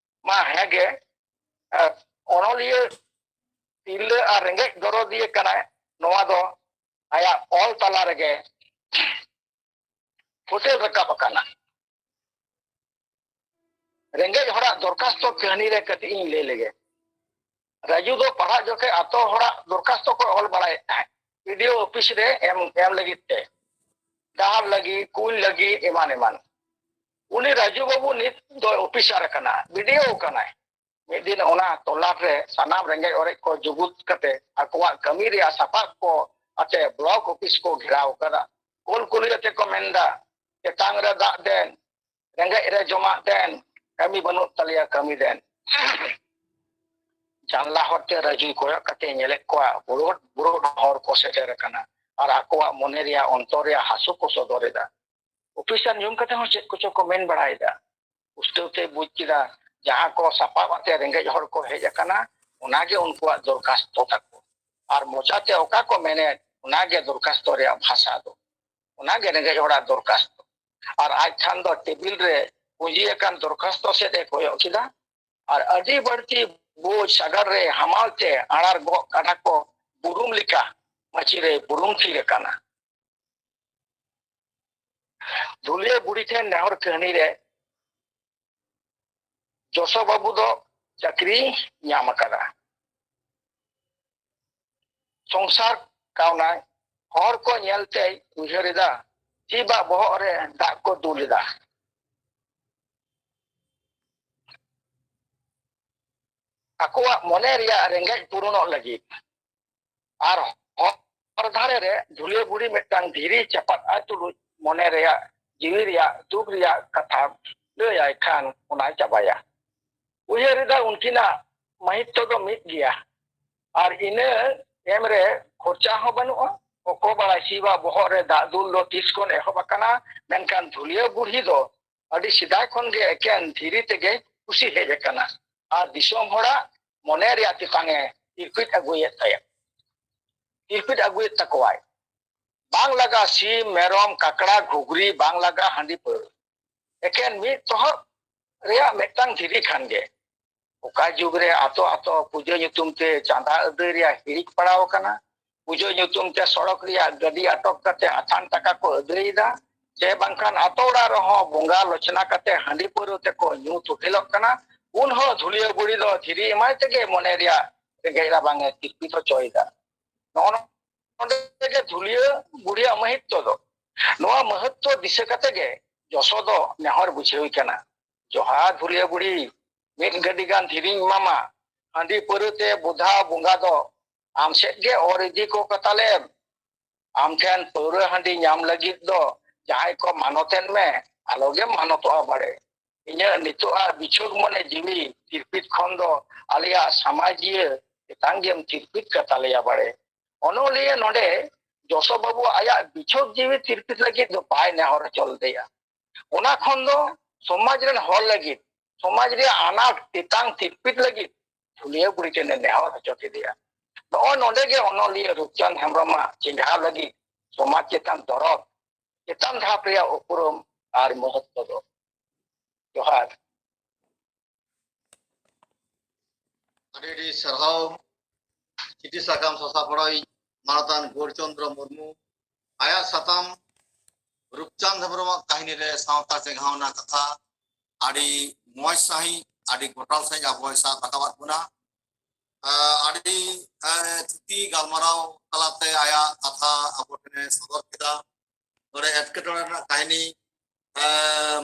ᱢᱟ ᱦᱮᱸᱜᱮ, ᱟᱨ ᱚᱱᱚᱞᱤᱭᱟᱹ ᱛᱤᱨᱞᱟᱹ ᱟᱨ ᱨᱮᱸᱜᱮᱡ ᱫᱚᱨᱚᱫᱤᱭᱟᱹ ᱠᱟᱱᱟᱭ᱾ ᱱᱚᱣᱟ ᱫᱚ ᱟᱭᱟᱜ ᱚᱞ ᱛᱟᱞᱟ ᱨᱮᱜᱮ ᱯᱷᱩᱴᱮᱞ ᱨᱟᱠᱟᱵ ᱟᱠᱟᱱᱟ᱾ ᱨᱮᱸᱜᱮᱡ ᱦᱚᱲᱟᱜ ᱫᱚᱨᱠᱷᱟᱥᱛᱚ ᱠᱟᱹᱦᱱᱤ ᱨᱮ ᱠᱟᱹᱴᱤᱡ ᱤᱧ ᱞᱟᱹᱭ ᱞᱮᱜᱮ᱾ ᱨᱟᱡᱩ ᱫᱚ ᱯᱟᱲᱦᱟᱜ ᱡᱚᱠᱷᱮᱡ ᱟᱛᱳ ᱦᱚᱲᱟᱜ ᱫᱚᱨᱠᱷᱟᱥᱛᱚ ᱠᱚ ᱚᱞ ᱵᱟᱲᱟᱭᱮᱫ ᱛᱟᱦᱮᱸᱫ, ᱵᱤ ᱰᱤ ᱳ ᱚᱯᱷᱤᱥ ᱨᱮ ᱮᱢ, ᱮᱢ ᱞᱟᱹᱜᱤᱫ ᱛᱮ, ᱰᱟᱦᱟᱨ ᱞᱟᱹᱜᱤᱫ, ᱠᱩᱧ ᱞᱟᱹᱜᱤᱫ, ᱮᱢᱟᱱ ᱮᱢᱟᱱ᱾ ᱩᱱᱤ ᱨᱟᱡᱩ ᱵᱟᱹᱵᱩ ᱱᱤᱛ ᱫᱚ ᱚᱯᱷᱤᱥᱟᱨ ᱟᱠᱟᱱᱟ, ᱵᱤ ᱰᱤ ᱳ ᱠᱟᱱᱟᱭ᱾ ᱢᱤᱫ ᱫᱤᱱ ᱚᱱᱟ ᱛᱚᱞᱞᱟᱴ ᱨᱮ ᱥᱟᱱᱟᱢ ᱨᱮᱸᱜᱮᱡ ᱚᱨᱮᱡ ᱠᱚ ᱡᱩᱜᱩᱫ ᱠᱟᱛᱮ ᱟᱠᱚᱣᱟᱜ ᱠᱟᱹᱢᱤ ᱨᱮᱭᱟᱜ ᱥᱟᱯᱟᱵ ᱠᱚ ᱟᱛᱮ ᱵᱞᱚᱠ ᱚᱯᱷᱤᱥ ᱠᱚ ᱜᱷᱮᱨᱟᱣ ᱟᱠᱟᱫᱟ᱾ ᱠᱚᱞ ᱠᱩᱞᱤ ᱟᱛᱮ ᱠᱚ ᱢᱮᱱᱫᱟ, "ᱪᱮᱛᱟᱱ ᱨᱮ ᱫᱟᱜ ᱫᱮᱱ, ᱨᱮᱸᱜᱮᱡ ᱨᱮ ᱡᱚᱢᱟᱜ ᱫᱮᱱ, ᱠᱟᱹᱢᱤ ᱵᱟᱹᱱᱩᱜ ᱛᱟᱞᱮᱭᱟ, ᱠᱟᱹᱢᱤ ᱫᱮᱱ᱾" ᱡᱟᱱᱞᱟ ᱦᱚᱨᱛᱮ ᱨᱟᱡᱩᱭ ᱠᱚᱭᱚᱜ ᱠᱟᱛᱮ ᱧᱮᱞᱮᱫ ᱠᱚᱣᱟ, ᱵᱩᱨᱩᱰ ᱵᱩᱨᱩᱰ ᱦᱚᱲ ᱠᱚ ᱥᱮᱴᱮᱨ ᱟᱠᱟᱱᱟ ᱟᱨ ᱟᱠᱚᱣᱟᱜ ᱢᱚᱱᱮ ᱨᱮᱭᱟᱜ ᱚᱱᱛᱚᱨ ᱨᱮᱭᱟᱜ ᱦᱟᱹᱥᱩ ᱠᱚ ᱥᱚᱫᱚᱨ ᱮᱫᱟ᱾ ᱚᱯᱷᱤᱥᱟᱨ ᱧᱩᱢ ᱠᱟᱛᱮ ᱦᱚᱸ ᱪᱮᱫ ᱠᱚᱪᱚ ᱠᱚ ᱢᱮᱱ ᱵᱟᱲᱟᱭᱮᱫᱟ᱾ ᱯᱩᱥᱴᱟᱹᱣ ᱛᱮᱭ ᱵᱩᱡᱽ ᱠᱮᱫᱟ, ᱡᱟᱦᱟᱸ ᱠᱚ ᱥᱟᱯᱟᱵ ᱟᱛᱮ ᱨᱮᱸᱜᱮᱡ ᱦᱚᱲ ᱠᱚ ᱦᱮᱡ ᱟᱠᱟᱱᱟ, ᱚᱱᱟᱜᱮ ᱩᱱᱠᱩᱣᱟᱜ ᱫᱚᱨᱠᱷᱟᱥᱛᱚ ᱛᱟᱠᱚ᱾ ᱟᱨ ᱢᱚᱪᱟᱛᱮ ᱚᱠᱟ ᱠᱚ ᱢᱮᱱᱮᱫ, ᱚᱱᱟᱜᱮ ᱫᱚᱨᱠᱷᱟᱥᱛᱚ ᱨᱮᱭᱟᱜ ᱵᱷᱟᱥᱟ ᱫᱚ᱾ ᱚᱱᱟᱜᱮ ᱨᱮᱸᱜᱮᱡ ᱦᱚᱲᱟᱜ ᱫᱚᱨᱠᱷᱟᱥᱛᱚ᱾ ᱟᱨ ᱟᱡ ᱠᱷᱟᱱ ᱫᱚ ᱴᱮᱵᱤᱞ ᱨᱮ ᱯᱩᱸᱡᱤ ᱟᱠᱟᱱ ᱫᱚᱨᱠᱷᱟᱥᱛᱚ ᱥᱮᱫ ᱮ ᱠᱚᱭᱚᱜ ᱠᱮᱫᱟ᱾ ᱟᱨ ᱟᱹᱰᱤ ᱵᱟᱹᱲᱛᱤ ᱵᱳᱡᱽ ᱥᱟᱜᱟᱲ ᱨᱮ ᱦᱟᱢᱟᱞ ᱛᱮ ᱟᱲᱟᱨ ᱜᱚᱜ ᱠᱟᱰᱟ ᱠᱚ ᱵᱩᱨᱩᱢ ᱞᱮᱠᱟ ᱢᱟᱹᱪᱤ ᱨᱮ ᱵᱩᱨᱩᱢ ᱛᱷᱤᱨ ᱟᱠᱟᱱᱟ᱾ ᱫᱷᱩᱞᱤᱭᱟᱹ ᱵᱩᱲᱦᱤ ᱴᱷᱮᱱ ᱱᱮᱦᱚᱨ ᱠᱟᱹᱦᱱᱤ ᱨᱮ ᱡᱚᱥᱚ ᱵᱟᱹᱵᱩ ᱫᱚ ᱪᱟᱹᱠᱨᱤ ᱧᱟᱢ ᱟᱠᱟᱫᱟ᱾ ᱥᱚᱝᱥᱟᱨ ᱠᱟᱣᱱᱟᱭ᱾ ᱦᱚᱲ ᱠᱚ ᱧᱮᱞ ᱛᱮᱭ ᱩᱭᱦᱟᱹᱨ ᱮᱫᱟ, ᱪᱮᱫᱟᱜ ᱵᱚᱦᱚᱜ ᱨᱮ ᱫᱟᱜ ᱠᱚ ᱫᱩᱞ ᱮᱫᱟ᱾ ᱟᱠᱚᱣᱟᱜ ᱢᱚᱱᱮ ᱨᱮᱭᱟᱜ ᱨᱮᱸᱜᱮᱡ ᱯᱩᱨᱩᱱᱚᱜ ᱞᱟᱹᱜᱤᱫ᱾ ᱟᱨ ᱦᱚᱨ ᱫᱷᱟᱨᱮ ᱨᱮ ᱫᱷᱩᱞᱤᱭᱟᱹ ᱵᱩᱲᱦᱤ ᱢᱤᱫᱴᱟᱝ ᱫᱷᱤᱨᱤ ᱪᱟᱯᱟᱫ ᱟᱭ ᱛᱩᱞᱩᱡ ᱢᱚᱱᱮ ᱨᱮᱭᱟᱜ, ᱡᱤᱣᱤ ᱨᱮᱭᱟᱜ ᱫᱩᱠ ᱨᱮᱭᱟᱜ ᱠᱟᱛᱷᱟ ᱞᱟᱹᱭ ᱟᱭ ᱠᱷᱟᱱ ᱚᱱᱟᱭ ᱪᱟᱵᱟᱭᱟ᱾ ᱩᱭᱦᱟᱹᱨ ᱮᱫᱟ ᱩᱱᱠᱤᱱᱟᱜ ᱢᱟᱹᱦᱤᱛ ᱫᱚ ᱢᱤᱫ ᱜᱮᱭᱟ᱾ ᱟᱨ ᱤᱱᱟᱹ ᱮᱢ ᱨᱮ ᱠᱷᱚᱨᱪᱟ ᱦᱚᱸ ᱵᱟᱹᱱᱩᱜᱼᱟ᱾ ᱚᱠᱚ ᱵᱟᱲᱟᱭ ᱥᱤᱵᱟ ᱵᱚᱦᱚᱜ ᱨᱮ ᱫᱟᱜ ᱫᱩᱞ ᱫᱚ ᱛᱤᱥ ᱠᱷᱚᱱ ᱮᱦᱚᱵ ᱟᱠᱟᱱᱟ, ᱢᱮᱱᱠᱷᱟᱱ ᱫᱷᱩᱞᱤᱭᱟᱹ ᱵᱩᱲᱦᱤ ᱫᱚ ᱟᱹᱰᱤ ᱥᱮᱫᱟᱭ ᱠᱷᱚᱱ ᱜᱮ ᱮᱠᱮᱱ ᱫᱷᱤᱨᱤ ᱛᱮᱜᱮ ᱠᱩᱥᱤ ᱦᱮᱡ ᱟᱠᱟᱱᱟ᱾ ᱟᱨ ᱫᱤᱥᱚᱢ ᱦᱚᱲᱟᱜ ᱢᱚᱱᱮ ᱨᱮᱭᱟᱜ ᱛᱮᱛᱟᱝ ᱮ ᱛᱤᱨᱯᱤᱫ ᱟᱹᱜᱩᱭᱮᱫ ᱛᱟᱭᱟ᱾ ᱛᱤᱨᱯᱤᱛ ᱟᱹᱜᱩᱭᱮᱫ ᱛᱟᱠᱚᱣᱟᱭ᱾ ᱵᱟᱝ ᱞᱟᱜᱟ ᱥᱤᱢ, ᱢᱮᱨᱚᱢ, ᱠᱟᱠᱲᱟ, ᱜᱷᱩᱜᱽᱨᱤ, ᱵᱟᱝ ᱞᱟᱜᱟ ᱦᱟᱺᱰᱤ ᱯᱟᱹᱣᱨᱟᱹ᱾ ᱮᱠᱮᱱ ᱢᱤᱫ ᱛᱚᱦᱚᱵ ᱨᱮᱭᱟᱜ ᱢᱤᱫᱴᱟᱝ ᱫᱷᱤᱨᱤ ᱠᱷᱟᱱ ᱜᱮ ᱚᱠᱟ ᱡᱩᱜᱽ ᱨᱮ ᱟᱛᱳ ᱟᱛᱳ ᱯᱩᱡᱟᱹ ᱧᱩᱛᱩᱢ ᱛᱮ ᱪᱟᱸᱫᱟ ᱟᱹᱫᱟᱹᱭ ᱨᱮᱭᱟᱜ ᱦᱤᱲᱤᱡ ᱯᱟᱲᱟᱣ ᱟᱠᱟᱱᱟ᱾ ᱯᱩᱡᱟᱹ ᱧᱩᱛᱩᱢ ᱛᱮ ᱥᱚᱲᱚᱠ ᱨᱮᱭᱟᱜ ᱜᱟᱹᱰᱤ ᱟᱴᱚᱠ ᱠᱟᱛᱮ ᱟᱛᱷᱟᱱ ᱴᱟᱠᱟ ᱠᱚ ᱟᱹᱫᱟᱹᱭᱮᱫᱟ᱾ ᱪᱮ ᱵᱟᱝᱠᱷᱟᱱ ᱟᱛᱳ ᱚᱲᱟᱜ ᱨᱮᱦᱚᱸ ᱵᱚᱸᱜᱟ ᱞᱚᱪᱷᱱᱟ ᱠᱟᱛᱮ ᱦᱟᱺᱰᱤ ᱯᱟᱹᱣᱨᱟᱹ ᱛᱮᱠᱚ ᱧᱩ ᱛᱩᱴᱷᱤᱞᱚᱜ ᱠᱟᱱᱟ᱾ ᱩᱱ ᱦᱚᱸ ᱫᱷᱩᱞᱤᱭᱟᱹ ᱵᱩᱲᱦᱤ ᱫᱚ ᱫᱷᱤᱨᱤ ᱮᱢᱟᱭ ᱛᱮᱜᱮ ᱢᱚᱱᱮ ᱨᱮᱭᱟᱜ ᱨᱮᱸᱜᱮᱡ ᱨᱟᱵᱟᱝ ᱮ ᱛᱤᱨᱯᱤᱛ ᱦᱚᱪᱚᱭᱮᱫᱟ᱾ ᱱᱚᱜᱼᱚ ᱱᱚᱰᱮ ᱜᱮ ᱫᱷᱩᱞᱤᱭᱟᱹ ᱵᱩᱲᱦᱤᱭᱟᱜ ᱢᱟᱹᱦᱤᱛᱛᱚ ᱫᱚ᱾ ᱱᱚᱣᱟ ᱢᱟᱹᱦᱟᱹᱛᱛᱚ ᱫᱤᱥᱟᱹ ᱠᱟᱛᱮ ᱜᱮ ᱡᱚᱥᱚ ᱫᱚ ᱱᱮᱦᱚᱨ ᱵᱩᱡᱷᱟᱹᱣ ᱠᱟᱱᱟ᱾ ᱡᱚᱦᱟᱨ ᱫᱷᱩᱞᱤᱭᱟᱹ ᱵᱩᱲᱦᱤ, ᱢᱤᱫ ᱜᱟᱹᱰᱤ ᱜᱟᱱ ᱫᱷᱤᱨᱤᱧ ᱮᱢᱟᱢᱟ᱾ ᱦᱟᱺᱰᱤ ᱯᱟᱹᱣᱨᱟᱹ ᱛᱮ ᱵᱚᱫᱷᱟ ᱵᱚᱸᱜᱟ ᱫᱚ ᱟᱢ ᱥᱮᱫ ᱜᱮ ᱚᱨ ᱤᱫᱤ ᱠᱚ ᱠᱟᱛᱟᱞᱮᱢ᱾ ᱟᱢ ᱴᱷᱮᱱ ᱯᱟᱹᱣᱨᱟᱹ ᱦᱟᱺᱰᱤ ᱧᱟᱢ ᱞᱟᱹᱜᱤᱫ ᱫᱚ ᱡᱟᱦᱟᱸᱭ ᱠᱚ ᱢᱟᱱᱚᱛᱮᱫ ᱢᱮ, ᱟᱞᱚᱜᱮᱢ ᱢᱟᱱᱚᱛᱚᱜᱼᱟ ᱵᱟᱲᱮ᱾ ᱤᱧᱟᱹᱜ ᱱᱤᱛᱚᱜᱟᱜ ᱵᱤᱪᱷᱳᱠ ᱢᱚᱱᱮ ᱡᱤᱣᱤ ᱛᱤᱨᱯᱤᱛ ᱠᱷᱚᱱ ᱫᱚ ᱟᱞᱮᱭᱟᱜ ᱥᱟᱢᱟᱡᱤᱭᱟᱹ ᱪᱮᱛᱟᱱ ᱜᱮᱢ ᱛᱤᱨᱯᱤᱛ ᱠᱟᱛᱟᱞᱮᱭᱟ ᱵᱟᱲᱮ᱾ ᱚᱱᱚᱞᱤᱭᱟᱹ ᱱᱚᱰᱮ ᱡᱚᱥᱚ ᱵᱟᱹᱵᱩ ᱟᱭᱟᱜ ᱵᱤᱪᱷᱳᱠ ᱡᱤᱣᱤ ᱛᱤᱨᱯᱤᱛ ᱞᱟᱹᱜᱤᱫ ᱫᱚ ᱵᱟᱭ ᱱᱮᱦᱚᱨ ᱦᱚᱪᱚ ᱞᱮᱫᱮᱭᱟ᱾ ᱚᱱᱟ ᱠᱷᱚᱱ ᱫᱚ ᱥᱚᱢᱟᱡᱽ ᱨᱮᱱ ᱦᱚᱲ ᱞᱟᱹᱜᱤᱫ, ᱥᱚᱢᱟᱡᱽ ᱨᱮᱭᱟᱜ ᱟᱱᱟᱴ ᱛᱮᱛᱟᱝ ᱛᱤᱨᱯᱤᱛ ᱞᱟᱹᱜᱤᱫ ᱫᱷᱩᱞᱤᱭᱟᱹ ᱵᱩᱲᱦᱤ ᱴᱷᱮᱱᱮ ᱱᱮᱦᱚᱨ ᱦᱚᱪᱚ ᱠᱮᱫᱮᱭᱟ᱾ ᱱᱚᱜᱼᱚᱭ ᱱᱚᱰᱮ ᱜᱮ ᱚᱱᱚᱞᱤᱭᱟᱹ ᱨᱩᱯᱪᱟᱸᱫᱽ ᱦᱮᱢᱵᱨᱚᱢᱟᱜ ᱪᱮᱸᱜᱷᱟᱣ ᱞᱟᱹᱜᱤᱫ ᱥᱚᱢᱟᱡᱽ ᱪᱮᱛᱟᱱ ᱫᱚᱨᱚᱫ, ᱪᱮᱛᱟᱱ ᱫᱷᱟᱯ ᱨᱮᱭᱟᱜ ᱩᱯᱨᱩᱢ ᱟᱨ ᱢᱚᱦᱚᱛᱛᱚ ᱫᱚ᱾ ᱡᱚᱦᱟᱨ᱾ ᱟᱹᱰᱤ ᱟᱹᱰᱤ ᱥᱟᱨᱦᱟᱣ᱾ ᱪᱤᱴᱷᱤ ᱥᱟᱠᱟᱢ ᱥᱟᱥᱟᱯᱲᱟᱣᱤᱡ ᱢᱟᱱᱚᱛᱟᱱ ᱜᱳᱨᱪᱚᱱᱫᱨᱚ ᱢᱩᱨᱢᱩ, ᱟᱭᱟᱜ ᱥᱟᱛᱟᱢ ᱨᱩᱯᱪᱟᱸᱫᱽ ᱦᱮᱢᱵᱨᱚᱢᱟᱜ ᱠᱟᱹᱦᱱᱤ ᱨᱮ ᱥᱟᱶᱛᱟ ᱪᱮᱸᱜᱷᱟᱣ ᱨᱮᱱᱟᱜ ᱠᱟᱛᱷᱟ ᱟᱹᱰᱤ ᱢᱚᱸᱡᱽ ᱥᱟᱺᱦᱤᱡ, ᱟᱹᱰᱤ ᱜᱚᱴᱟᱞ ᱥᱟᱺᱦᱤᱡ ᱟᱵᱚᱭ ᱥᱟᱵ ᱨᱟᱠᱟᱵᱟᱫ ᱵᱚᱱᱟ᱾ ᱟᱹᱰᱤ ᱛᱷᱩᱛᱤ ᱜᱟᱞᱢᱟᱨᱟᱣ ᱛᱟᱞᱟᱛᱮ ᱟᱭᱟᱜ ᱠᱟᱛᱷᱟ ᱟᱵᱚ ᱴᱷᱮᱱᱮ ᱥᱚᱫᱚᱨ ᱠᱮᱫᱟ᱾ ᱱᱚᱰᱮ ᱮᱴᱠᱮᱴᱚᱬᱮ ᱨᱮᱱᱟᱜ ᱠᱟᱹᱦᱱᱤ,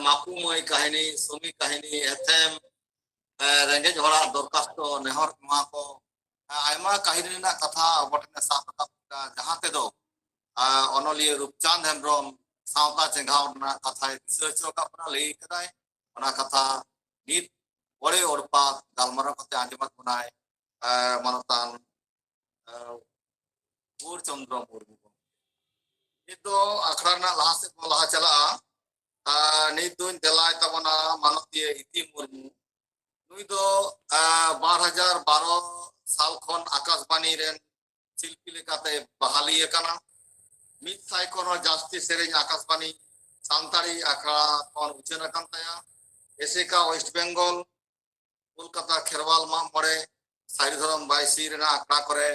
ᱢᱟᱠᱩ ᱢᱟᱹᱭ ᱠᱟᱹᱦᱱᱤ, ᱥᱚᱢᱤ ᱠᱟᱹᱦᱱᱤ, ᱮᱛᱮᱢ, ᱨᱮᱸᱜᱮᱡ ᱦᱚᱲᱟᱜ ᱫᱚᱨᱠᱷᱟᱥᱛᱚ, ᱱᱮᱦᱚᱨ, ᱱᱚᱣᱟ ᱠᱚ ᱟᱭᱢᱟ ᱠᱟᱹᱦᱱᱤ ᱨᱮᱱᱟᱜ ᱠᱟᱛᱷᱟ ᱟᱵᱚ ᱴᱷᱮᱱᱮ ᱥᱟᱵ ᱨᱟᱠᱟᱵ ᱠᱮᱫᱟ, ᱡᱟᱦᱟᱸ ᱛᱮᱫᱚ ᱚᱱᱚᱞᱤᱭᱟᱹ ᱨᱩᱯᱪᱟᱸᱫᱽ ᱦᱮᱢᱵᱨᱚᱢ ᱥᱟᱶᱛᱟ ᱪᱮᱸᱜᱷᱟᱣ ᱨᱮᱱᱟᱜ ᱠᱟᱛᱷᱟᱭ ᱫᱤᱥᱟᱹ ᱦᱚᱪᱚ ᱟᱠᱟᱫ ᱵᱚᱱᱟ, ᱞᱟᱹᱭ ᱠᱟᱫᱟᱭ᱾ ᱚᱱᱟ ᱠᱟᱛᱷᱟ ᱱᱤᱛ ᱚᱲᱮ ᱚᱲᱯᱟᱛ ᱜᱟᱞᱢᱟᱨᱟᱣ ᱠᱟᱛᱮ ᱟᱸᱡᱚᱢᱟᱫ ᱵᱚᱱᱟᱭ ᱢᱟᱱᱚᱛᱟᱱ ᱜᱳᱨ ᱪᱚᱱᱫᱨᱚ ᱢᱩᱨᱢᱩ᱾ ᱱᱤᱛ ᱫᱚ ᱟᱠᱷᱲᱟ ᱨᱮᱱᱟᱜ ᱞᱟᱦᱟ ᱥᱮᱫ ᱵᱚᱱ ᱞᱟᱦᱟ ᱪᱟᱞᱟᱜᱼᱟ᱾ ᱱᱤᱛ ᱫᱚᱧ ᱫᱮᱞᱟᱭ ᱛᱟᱵᱚᱱᱟ ᱢᱟᱱᱚᱛᱤᱭᱟᱹ ᱤᱛᱤ ᱢᱩᱨᱢᱩ᱾ ᱱᱩᱭ ᱫᱚ ᱵᱟᱨ ᱦᱟᱡᱟᱨ ᱵᱟᱨᱚ ᱥᱟᱞ ᱠᱷᱚᱱ ᱟᱠᱟᱥᱵᱟᱱᱤ ᱨᱮᱱ ᱥᱤᱞᱯᱤ ᱞᱮᱠᱟᱛᱮ ᱵᱟᱦᱟᱞᱤ ᱟᱠᱟᱱᱟ᱾ ᱢᱤᱫ ᱥᱟᱭ ᱠᱷᱚᱱ ᱦᱚᱸ ᱡᱟᱹᱥᱛᱤ ᱥᱮᱨᱮᱧ ᱟᱠᱟᱥᱵᱟᱱᱤ ᱥᱟᱱᱛᱟᱲᱤ ᱟᱠᱷᱲᱟ ᱠᱷᱚᱱ ᱩᱪᱷᱟᱹᱱ ᱟᱠᱟᱱ ᱛᱟᱭᱟ᱾ ᱮᱥᱮᱠᱟ ᱳᱭᱮᱥᱴ ᱵᱮᱝᱜᱚᱞ, ᱠᱳᱞᱠᱟᱛᱟ ᱠᱷᱮᱨᱣᱟᱞ ᱢᱟᱜ ᱢᱚᱬᱮ, ᱥᱟᱹᱨᱤ ᱫᱷᱚᱨᱚᱢ ᱵᱟᱭᱥᱤ ᱨᱮᱱᱟᱜ ᱟᱠᱷᱲᱟ ᱠᱚᱨᱮ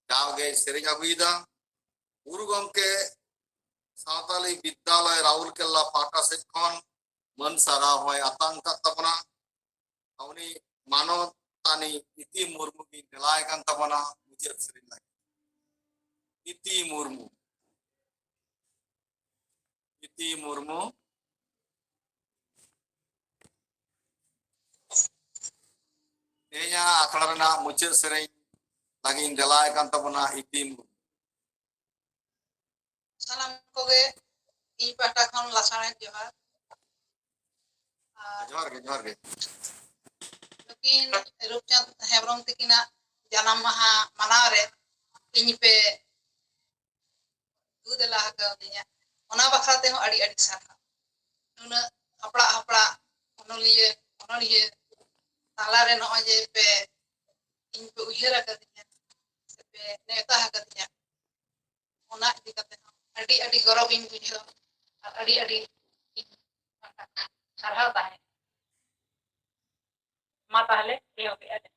ᱡᱟᱣᱜᱮᱭ ᱥᱮᱨᱮᱧ ᱟᱹᱜᱩᱭᱮᱫᱟ᱾ ᱜᱩᱨᱩ ᱜᱚᱢᱠᱮ ᱥᱟᱶᱛᱟᱞᱤ ᱵᱤᱫᱽᱫᱟᱞᱚᱭ ᱨᱟᱩᱨᱠᱮᱞᱞᱟ ᱯᱟᱦᱴᱟ ᱥᱮᱫ ᱠᱷᱚᱱ ᱢᱟᱹᱱ ᱥᱟᱨᱦᱟᱣ ᱦᱚᱸᱭ ᱟᱛᱟᱝ ᱟᱠᱟᱫ ᱛᱟᱵᱚᱱᱟ᱾ ᱩᱱᱤ ᱢᱟᱱᱚᱛᱟᱱᱤ ᱤᱛᱤ ᱢᱩᱨᱢᱩ ᱜᱤᱧ ᱱᱮᱞᱟᱭ ᱠᱟᱱ ᱛᱟᱵᱚᱱᱟ ᱢᱩᱪᱟᱹᱫ ᱥᱮᱨᱮᱧ ᱞᱟᱹᱜᱤᱫ᱾ ᱤᱛᱤ ᱢᱩᱨᱢᱩ᱾ ᱤᱛᱤ ᱢᱩᱨᱢᱩ᱾ ᱛᱮᱦᱮᱧᱟᱜ ᱟᱠᱷᱲᱟ ᱨᱮᱱᱟᱜ ᱢᱩᱪᱟᱹᱫ ᱥᱮᱨᱮᱧ ᱞᱟᱹᱜᱤᱫ ᱤᱧ ᱫᱮᱞᱟᱭ ᱠᱟᱱ ᱛᱟᱵᱚᱱᱟ ᱤᱛᱤ ᱢᱩᱨᱢᱩ᱾ ᱥᱟᱱᱟᱢ ᱠᱚᱜᱮ ᱤᱧ ᱯᱟᱦᱴᱟ ᱠᱷᱚᱱ ᱞᱟᱥᱟᱲᱦᱮᱫ ᱡᱚᱦᱟᱨ᱾ ᱟᱨ ᱡᱚᱦᱟᱨ ᱜᱮ, ᱡᱚᱦᱟᱨ ᱜᱮ᱾ ᱱᱩᱠᱤᱱ ᱨᱩᱯᱪᱟᱸᱫᱽ ᱦᱮᱢᱵᱨᱚᱢ ᱛᱤᱠᱤᱱᱟᱜ ᱡᱟᱱᱟᱢ ᱢᱟᱦᱟ ᱢᱟᱱᱟᱣ ᱨᱮ ᱤᱧ ᱯᱮ ᱫᱩ ᱫᱮᱞᱟ ᱟᱠᱟᱣᱫᱤᱧᱟ, ᱚᱱᱟ ᱵᱟᱠᱷᱨᱟ ᱛᱮᱦᱚᱸ ᱟᱹᱰᱤ ᱟᱹᱰᱤ ᱥᱟᱨᱦᱟᱣ᱾ ᱱᱩᱱᱟᱹᱜ ᱦᱟᱯᱲᱟᱜ ᱦᱟᱯᱲᱟᱜ ᱚᱱᱚᱞᱤᱭᱟᱹ ᱚᱱᱚᱞᱤᱭᱟᱹ ᱛᱟᱞᱟᱨᱮ ᱱᱚᱜᱼᱚᱭ ᱡᱮ ᱯᱮ ᱤᱧ ᱯᱮ ᱩᱭᱦᱟᱹᱨ ᱟᱠᱟᱫᱤᱧᱟ ᱥᱮ ᱯᱮ ᱱᱮᱣᱛᱟ ᱟᱠᱟᱫᱤᱧᱟ, ᱚᱱᱟ ᱤᱫᱤ ᱠᱟᱛᱮ ᱦᱚᱸ ᱟᱹᱰᱤ ᱟᱹᱰᱤ ᱜᱚᱨᱚᱵᱤᱧ ᱵᱩᱡᱷᱟᱹᱣᱟ ᱟᱨ ᱟᱹᱰᱤ ᱟᱹᱰᱤ ᱥᱟᱨᱦᱟᱣ ᱛᱟᱦᱮᱸ᱾ ᱢᱟ ᱛᱟᱦᱞᱮ ᱮᱦᱚᱵᱮᱜᱼᱟ ᱞᱮ᱾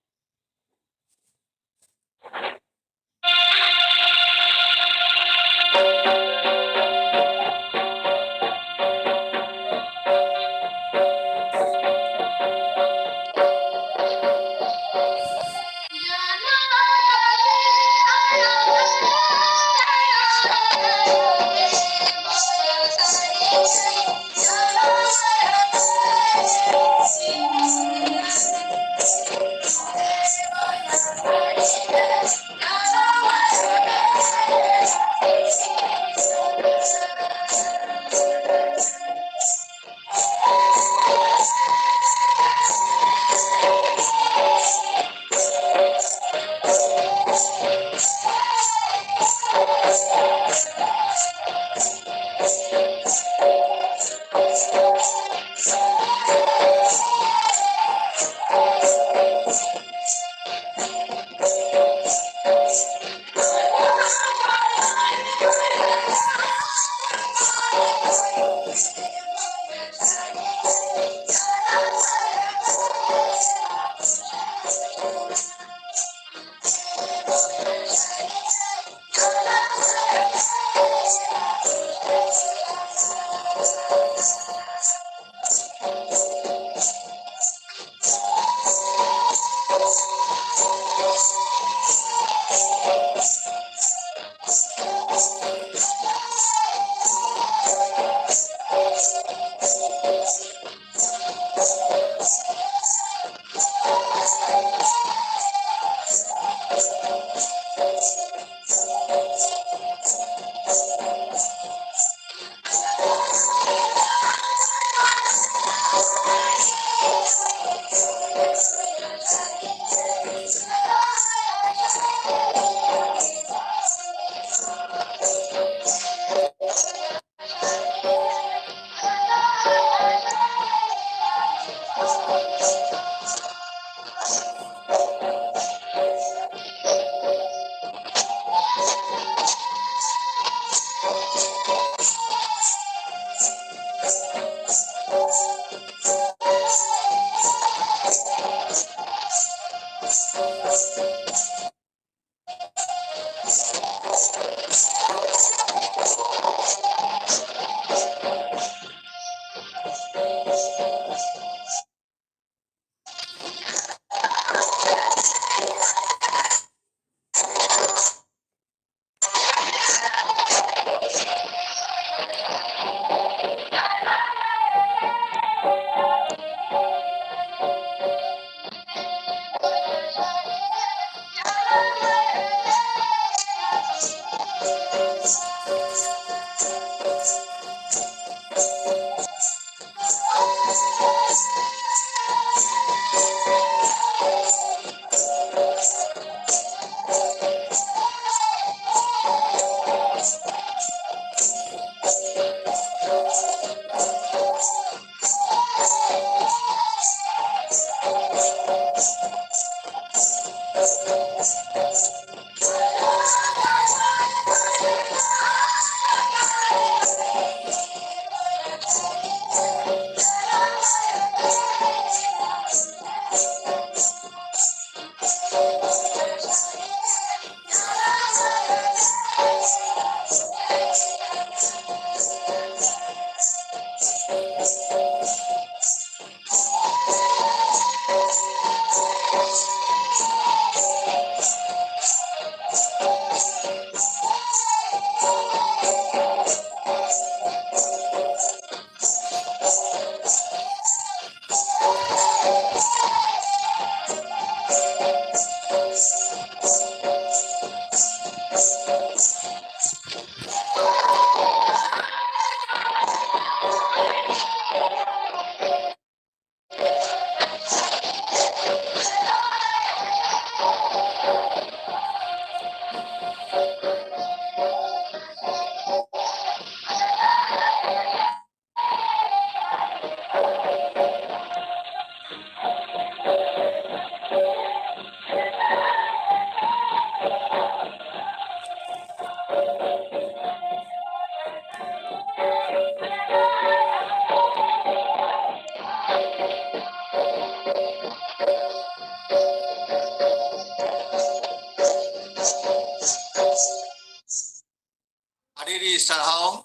ᱥᱟᱨᱦᱟᱣ᱾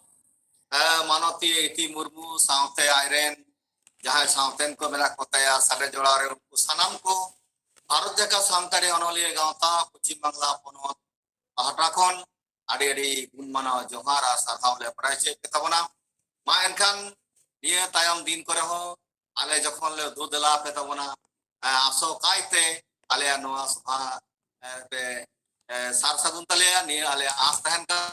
ᱮ, ᱢᱟᱱᱚᱛᱤᱭᱟᱹ ᱤᱛᱤ ᱢᱩᱨᱢᱩ ᱥᱟᱶᱛᱮ ᱟᱡᱨᱮᱱ ᱡᱟᱦᱟᱸᱭ ᱥᱟᱶᱛᱮᱱ ᱠᱚ ᱢᱮᱱᱟᱜ ᱠᱚ ᱛᱟᱭᱟ, ᱥᱟᱰᱮ ᱡᱚᱲᱟᱣ ᱨᱮ ᱩᱱᱠᱩ ᱥᱟᱱᱟᱢ ᱠᱚ ᱵᱷᱟᱨᱚᱛ ᱡᱟᱠᱟᱛ ᱥᱟᱱᱛᱟᱲᱤ ᱚᱱᱚᱞᱤᱭᱟᱹ ᱜᱟᱶᱛᱟ ᱯᱚᱪᱷᱤᱢ ᱵᱟᱝᱞᱟ ᱯᱚᱱᱚᱛ ᱯᱟᱦᱴᱟ ᱠᱷᱚᱱ ᱟᱹᱰᱤ ᱟᱹᱰᱤ ᱜᱩᱱ ᱢᱟᱱᱟᱣ ᱡᱚᱦᱟᱨ ᱟᱨ ᱥᱟᱨᱦᱟᱣ ᱞᱮ ᱵᱟᱲᱟᱭ ᱦᱚᱪᱚᱭᱮᱫ ᱯᱮ ᱛᱟᱵᱚᱱᱟ᱾ ᱢᱟ ᱮᱱᱠᱷᱟᱱ ᱱᱤᱭᱟᱹ ᱛᱟᱭᱚᱢ ᱫᱤᱱ ᱠᱚᱨᱮ ᱦᱚᱸ ᱟᱞᱮ ᱡᱚᱠᱷᱚᱱ ᱞᱮ ᱩᱫᱩᱜ ᱫᱮᱞᱟ ᱟᱯᱮ ᱛᱟᱵᱚᱱᱟ, ᱮ, ᱟᱥᱚᱠᱟᱭ ᱛᱮ ᱟᱞᱮᱭᱟᱜ ᱱᱚᱣᱟ ᱥᱚᱵᱷᱟ, ᱮ, ᱯᱮ, ᱮ, ᱥᱟᱨ ᱥᱟᱹᱜᱩᱱ ᱛᱟᱞᱮᱭᱟ, ᱱᱤᱭᱟᱹ ᱟᱞᱮᱭᱟᱜ ᱟᱸᱥ ᱛᱟᱦᱮᱱ ᱠᱟᱱ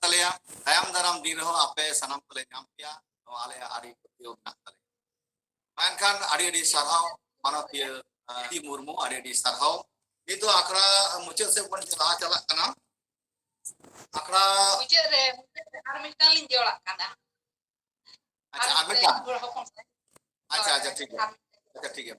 ᱛᱟᱞᱮᱭᱟ᱾ ᱛᱟᱭᱚᱢ ᱫᱟᱨᱟᱢ ᱫᱤᱱ ᱨᱮᱦᱚᱸ ᱟᱯᱮ ᱥᱟᱱᱟᱢ ᱠᱚᱞᱮ ᱧᱟᱢ ᱯᱮᱭᱟ, ᱱᱚᱣᱟ ᱟᱞᱮᱭᱟᱜ ᱟᱹᱰᱤ ᱯᱟᱹᱛᱭᱟᱹᱣ ᱢᱮᱱᱟᱜ ᱛᱟᱞᱮᱭᱟ᱾ ᱢᱟ ᱮᱱᱠᱷᱟᱱ ᱟᱹᱰᱤ ᱟᱹᱰᱤ ᱥᱟᱨᱦᱟᱣ ᱢᱟᱱᱚᱛᱤᱭᱟᱹ, ᱮ, ᱤᱛᱤ ᱢᱩᱨᱢᱩ, ᱟᱹᱰᱤ ᱟᱹᱰᱤ ᱥᱟᱨᱦᱟᱣ᱾ ᱱᱤᱛ ᱫᱚ ᱟᱠᱷᱲᱟ ᱢᱩᱪᱟᱹᱫ ᱥᱮᱫ ᱵᱚᱱ ᱞᱟᱦᱟ ᱪᱟᱞᱟᱜ ᱠᱟᱱᱟ᱾ ᱟᱠᱷᱲᱟ ᱢᱩᱪᱟᱹᱫ ᱨᱮ, ᱢᱩᱪᱟᱹᱫ ᱨᱮ ᱟᱨ ᱢᱤᱫᱴᱟᱝ ᱞᱤᱧ ᱡᱚᱲᱟᱜ ᱠᱟᱱᱟ᱾ ᱟᱪᱪᱷᱟ, ᱟᱨ ᱟᱨ ᱢᱤᱫᱴᱟᱝ᱾ ᱦᱚᱲ ᱦᱚᱯᱚᱱ ᱥᱟᱭ᱾ ᱟᱪᱪᱷᱟ, ᱟᱪᱪᱷᱟ, ᱴᱷᱤᱠ ᱜᱮᱭᱟ᱾ ᱟᱪᱪᱷᱟ, ᱴᱷᱤᱠ ᱜᱮᱭᱟ᱾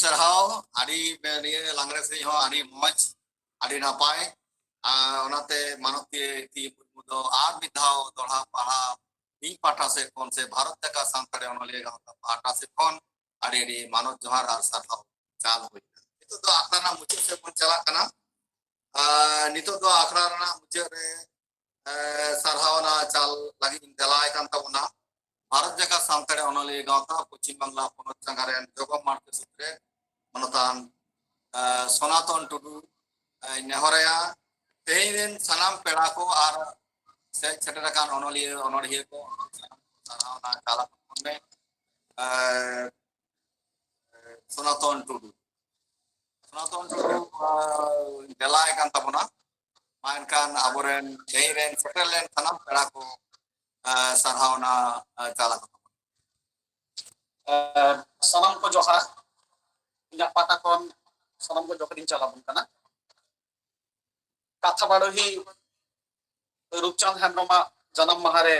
ᱥᱟᱨᱦᱟᱣ᱾ ᱟᱹᱰᱤ ᱵᱮ-, ᱱᱤᱭᱟᱹ ᱞᱟᱜᱽᱲᱮ ᱥᱮᱨᱮᱧ ᱦᱚᱸ ᱟᱹᱰᱤ ᱢᱚᱡᱽ, ᱟᱹᱰᱤ ᱱᱟᱯᱟᱭ᱾ ᱟᱨ ᱚᱱᱟᱛᱮ ᱢᱟᱱᱚᱛᱤᱭᱟᱹ ᱠᱤ ᱢᱩᱨᱢᱩ ᱫᱚ ᱟᱨ ᱢᱤᱫ ᱫᱷᱟᱣ ᱫᱚᱦᱲᱟ ᱯᱟᱲᱦᱟᱣ ᱤᱧ ᱯᱟᱦᱴᱟ ᱥᱮᱫ ᱠᱷᱚᱱ ᱥᱮ ᱵᱷᱟᱨᱚᱛ ᱡᱟᱠᱟᱛ ᱥᱟᱱᱛᱟᱲᱤ ᱚᱱᱚᱞᱤᱭᱟᱹ ᱜᱟᱶᱛᱟ ᱯᱟᱦᱴᱟ ᱥᱮᱫ ᱠᱷᱚᱱ ᱟᱹᱰᱤ ᱟᱹᱰᱤ ᱢᱟᱱᱚᱛ ᱡᱚᱦᱟᱨ ᱟᱨ ᱥᱟᱨᱦᱟᱣ ᱪᱟᱞ ᱦᱩᱭ ᱮᱱᱟ᱾ ᱱᱤᱛᱚᱜ ᱫᱚ ᱟᱠᱷᱲᱟ ᱨᱮᱱᱟᱜ ᱢᱩᱪᱟᱹᱫ ᱥᱮᱫ ᱵᱚᱱ ᱪᱟᱞᱟᱜ ᱠᱟᱱᱟ᱾ ᱟᱨ ᱱᱤᱛᱚᱜ ᱫᱚ ᱟᱠᱷᱲᱟ ᱨᱮᱱᱟᱜ ᱢᱩᱪᱟᱹᱫ ᱨᱮ, ᱮ, ᱥᱟᱨᱦᱟᱣᱱᱟ ᱪᱟᱞ ᱞᱟᱹᱜᱤᱫ ᱤᱧ ᱫᱮᱞᱟᱭ ᱠᱟᱱ ᱛᱟᱵᱚᱱᱟ ᱵᱷᱟᱨᱚᱛ ᱡᱟᱠᱟᱛ ᱥᱟᱱᱛᱟᱲᱤ ᱚᱱᱚᱞᱤᱭᱟᱹ ᱜᱟᱶᱛᱟ ᱯᱚᱪᱷᱤᱢ ᱵᱟᱝᱞᱟ ᱯᱚᱱᱚᱛ ᱪᱟᱸᱜᱟ ᱨᱮᱱ ᱡᱚᱜᱚᱢ ᱢᱟᱲᱛᱮ ᱥᱩᱛᱨᱮ ᱢᱟᱱᱚᱛᱟᱱ, ᱮ, ᱥᱚᱱᱟᱛᱚᱱ ᱴᱩᱰᱩ, ᱮ, ᱱᱮᱦᱚᱨᱟᱭᱟ᱾ ᱛᱮᱦᱮᱧ ᱨᱮᱱ ᱥᱟᱱᱟᱢ ᱯᱮᱲᱟ ᱠᱚ ᱟᱨ ᱥᱮᱡ ᱥᱮᱴᱮᱨ ᱟᱠᱟᱱ ᱚᱱᱚᱞᱤᱭᱟᱹ ᱚᱱᱚᱲᱦᱤᱭᱟᱹ ᱠᱚ, ᱥᱟᱨᱦᱟᱣᱱᱟ ᱪᱟᱞ ᱟᱠᱚ ᱢᱮ᱾ ᱮ, ᱥᱚᱱᱟᱛᱚᱱ ᱴᱩᱰᱩ᱾ ᱥᱚᱱᱟᱛᱚᱱ ᱴᱩᱰᱩ, ᱟᱨ, ᱫᱮᱞᱟᱭ ᱠᱟᱱ ᱛᱟᱵᱚᱱᱟ᱾ ᱢᱟ ᱮᱱᱠᱷᱟᱱ ᱟᱵᱚᱨᱮᱱ ᱛᱮᱦᱮᱧ ᱨᱮᱱ ᱥᱮᱴᱮᱨ ᱞᱮᱱ ᱥᱟᱱᱟᱢ ᱯᱮᱲᱟ ᱠᱚ, ᱟᱨ, ᱥᱟᱨᱦᱟᱣᱱᱟ, ᱟᱨ, ᱪᱟᱞ ᱟᱠᱚ ᱛᱟᱵᱚᱱᱟ᱾ ᱟᱨ ᱥᱟᱱᱟᱢ ᱠᱚ ᱡᱚᱦᱟᱨ᱾ ᱤᱧᱟᱹᱜ ᱯᱟᱦᱴᱟ ᱠᱷᱚᱱ ᱥᱟᱱᱟᱢ ᱠᱚ ᱡᱚᱦᱟᱨ ᱤᱧ ᱪᱟᱞ ᱟᱵᱚᱱ ᱠᱟᱱᱟ᱾ ᱠᱟᱛᱷᱟ ᱵᱟᱰᱚᱦᱤ ᱨᱩᱯᱪᱟᱸᱫᱽ ᱦᱮᱢᱵᱨᱚᱢᱟᱜ ᱡᱟᱱᱟᱢ ᱢᱟᱦᱟ ᱨᱮ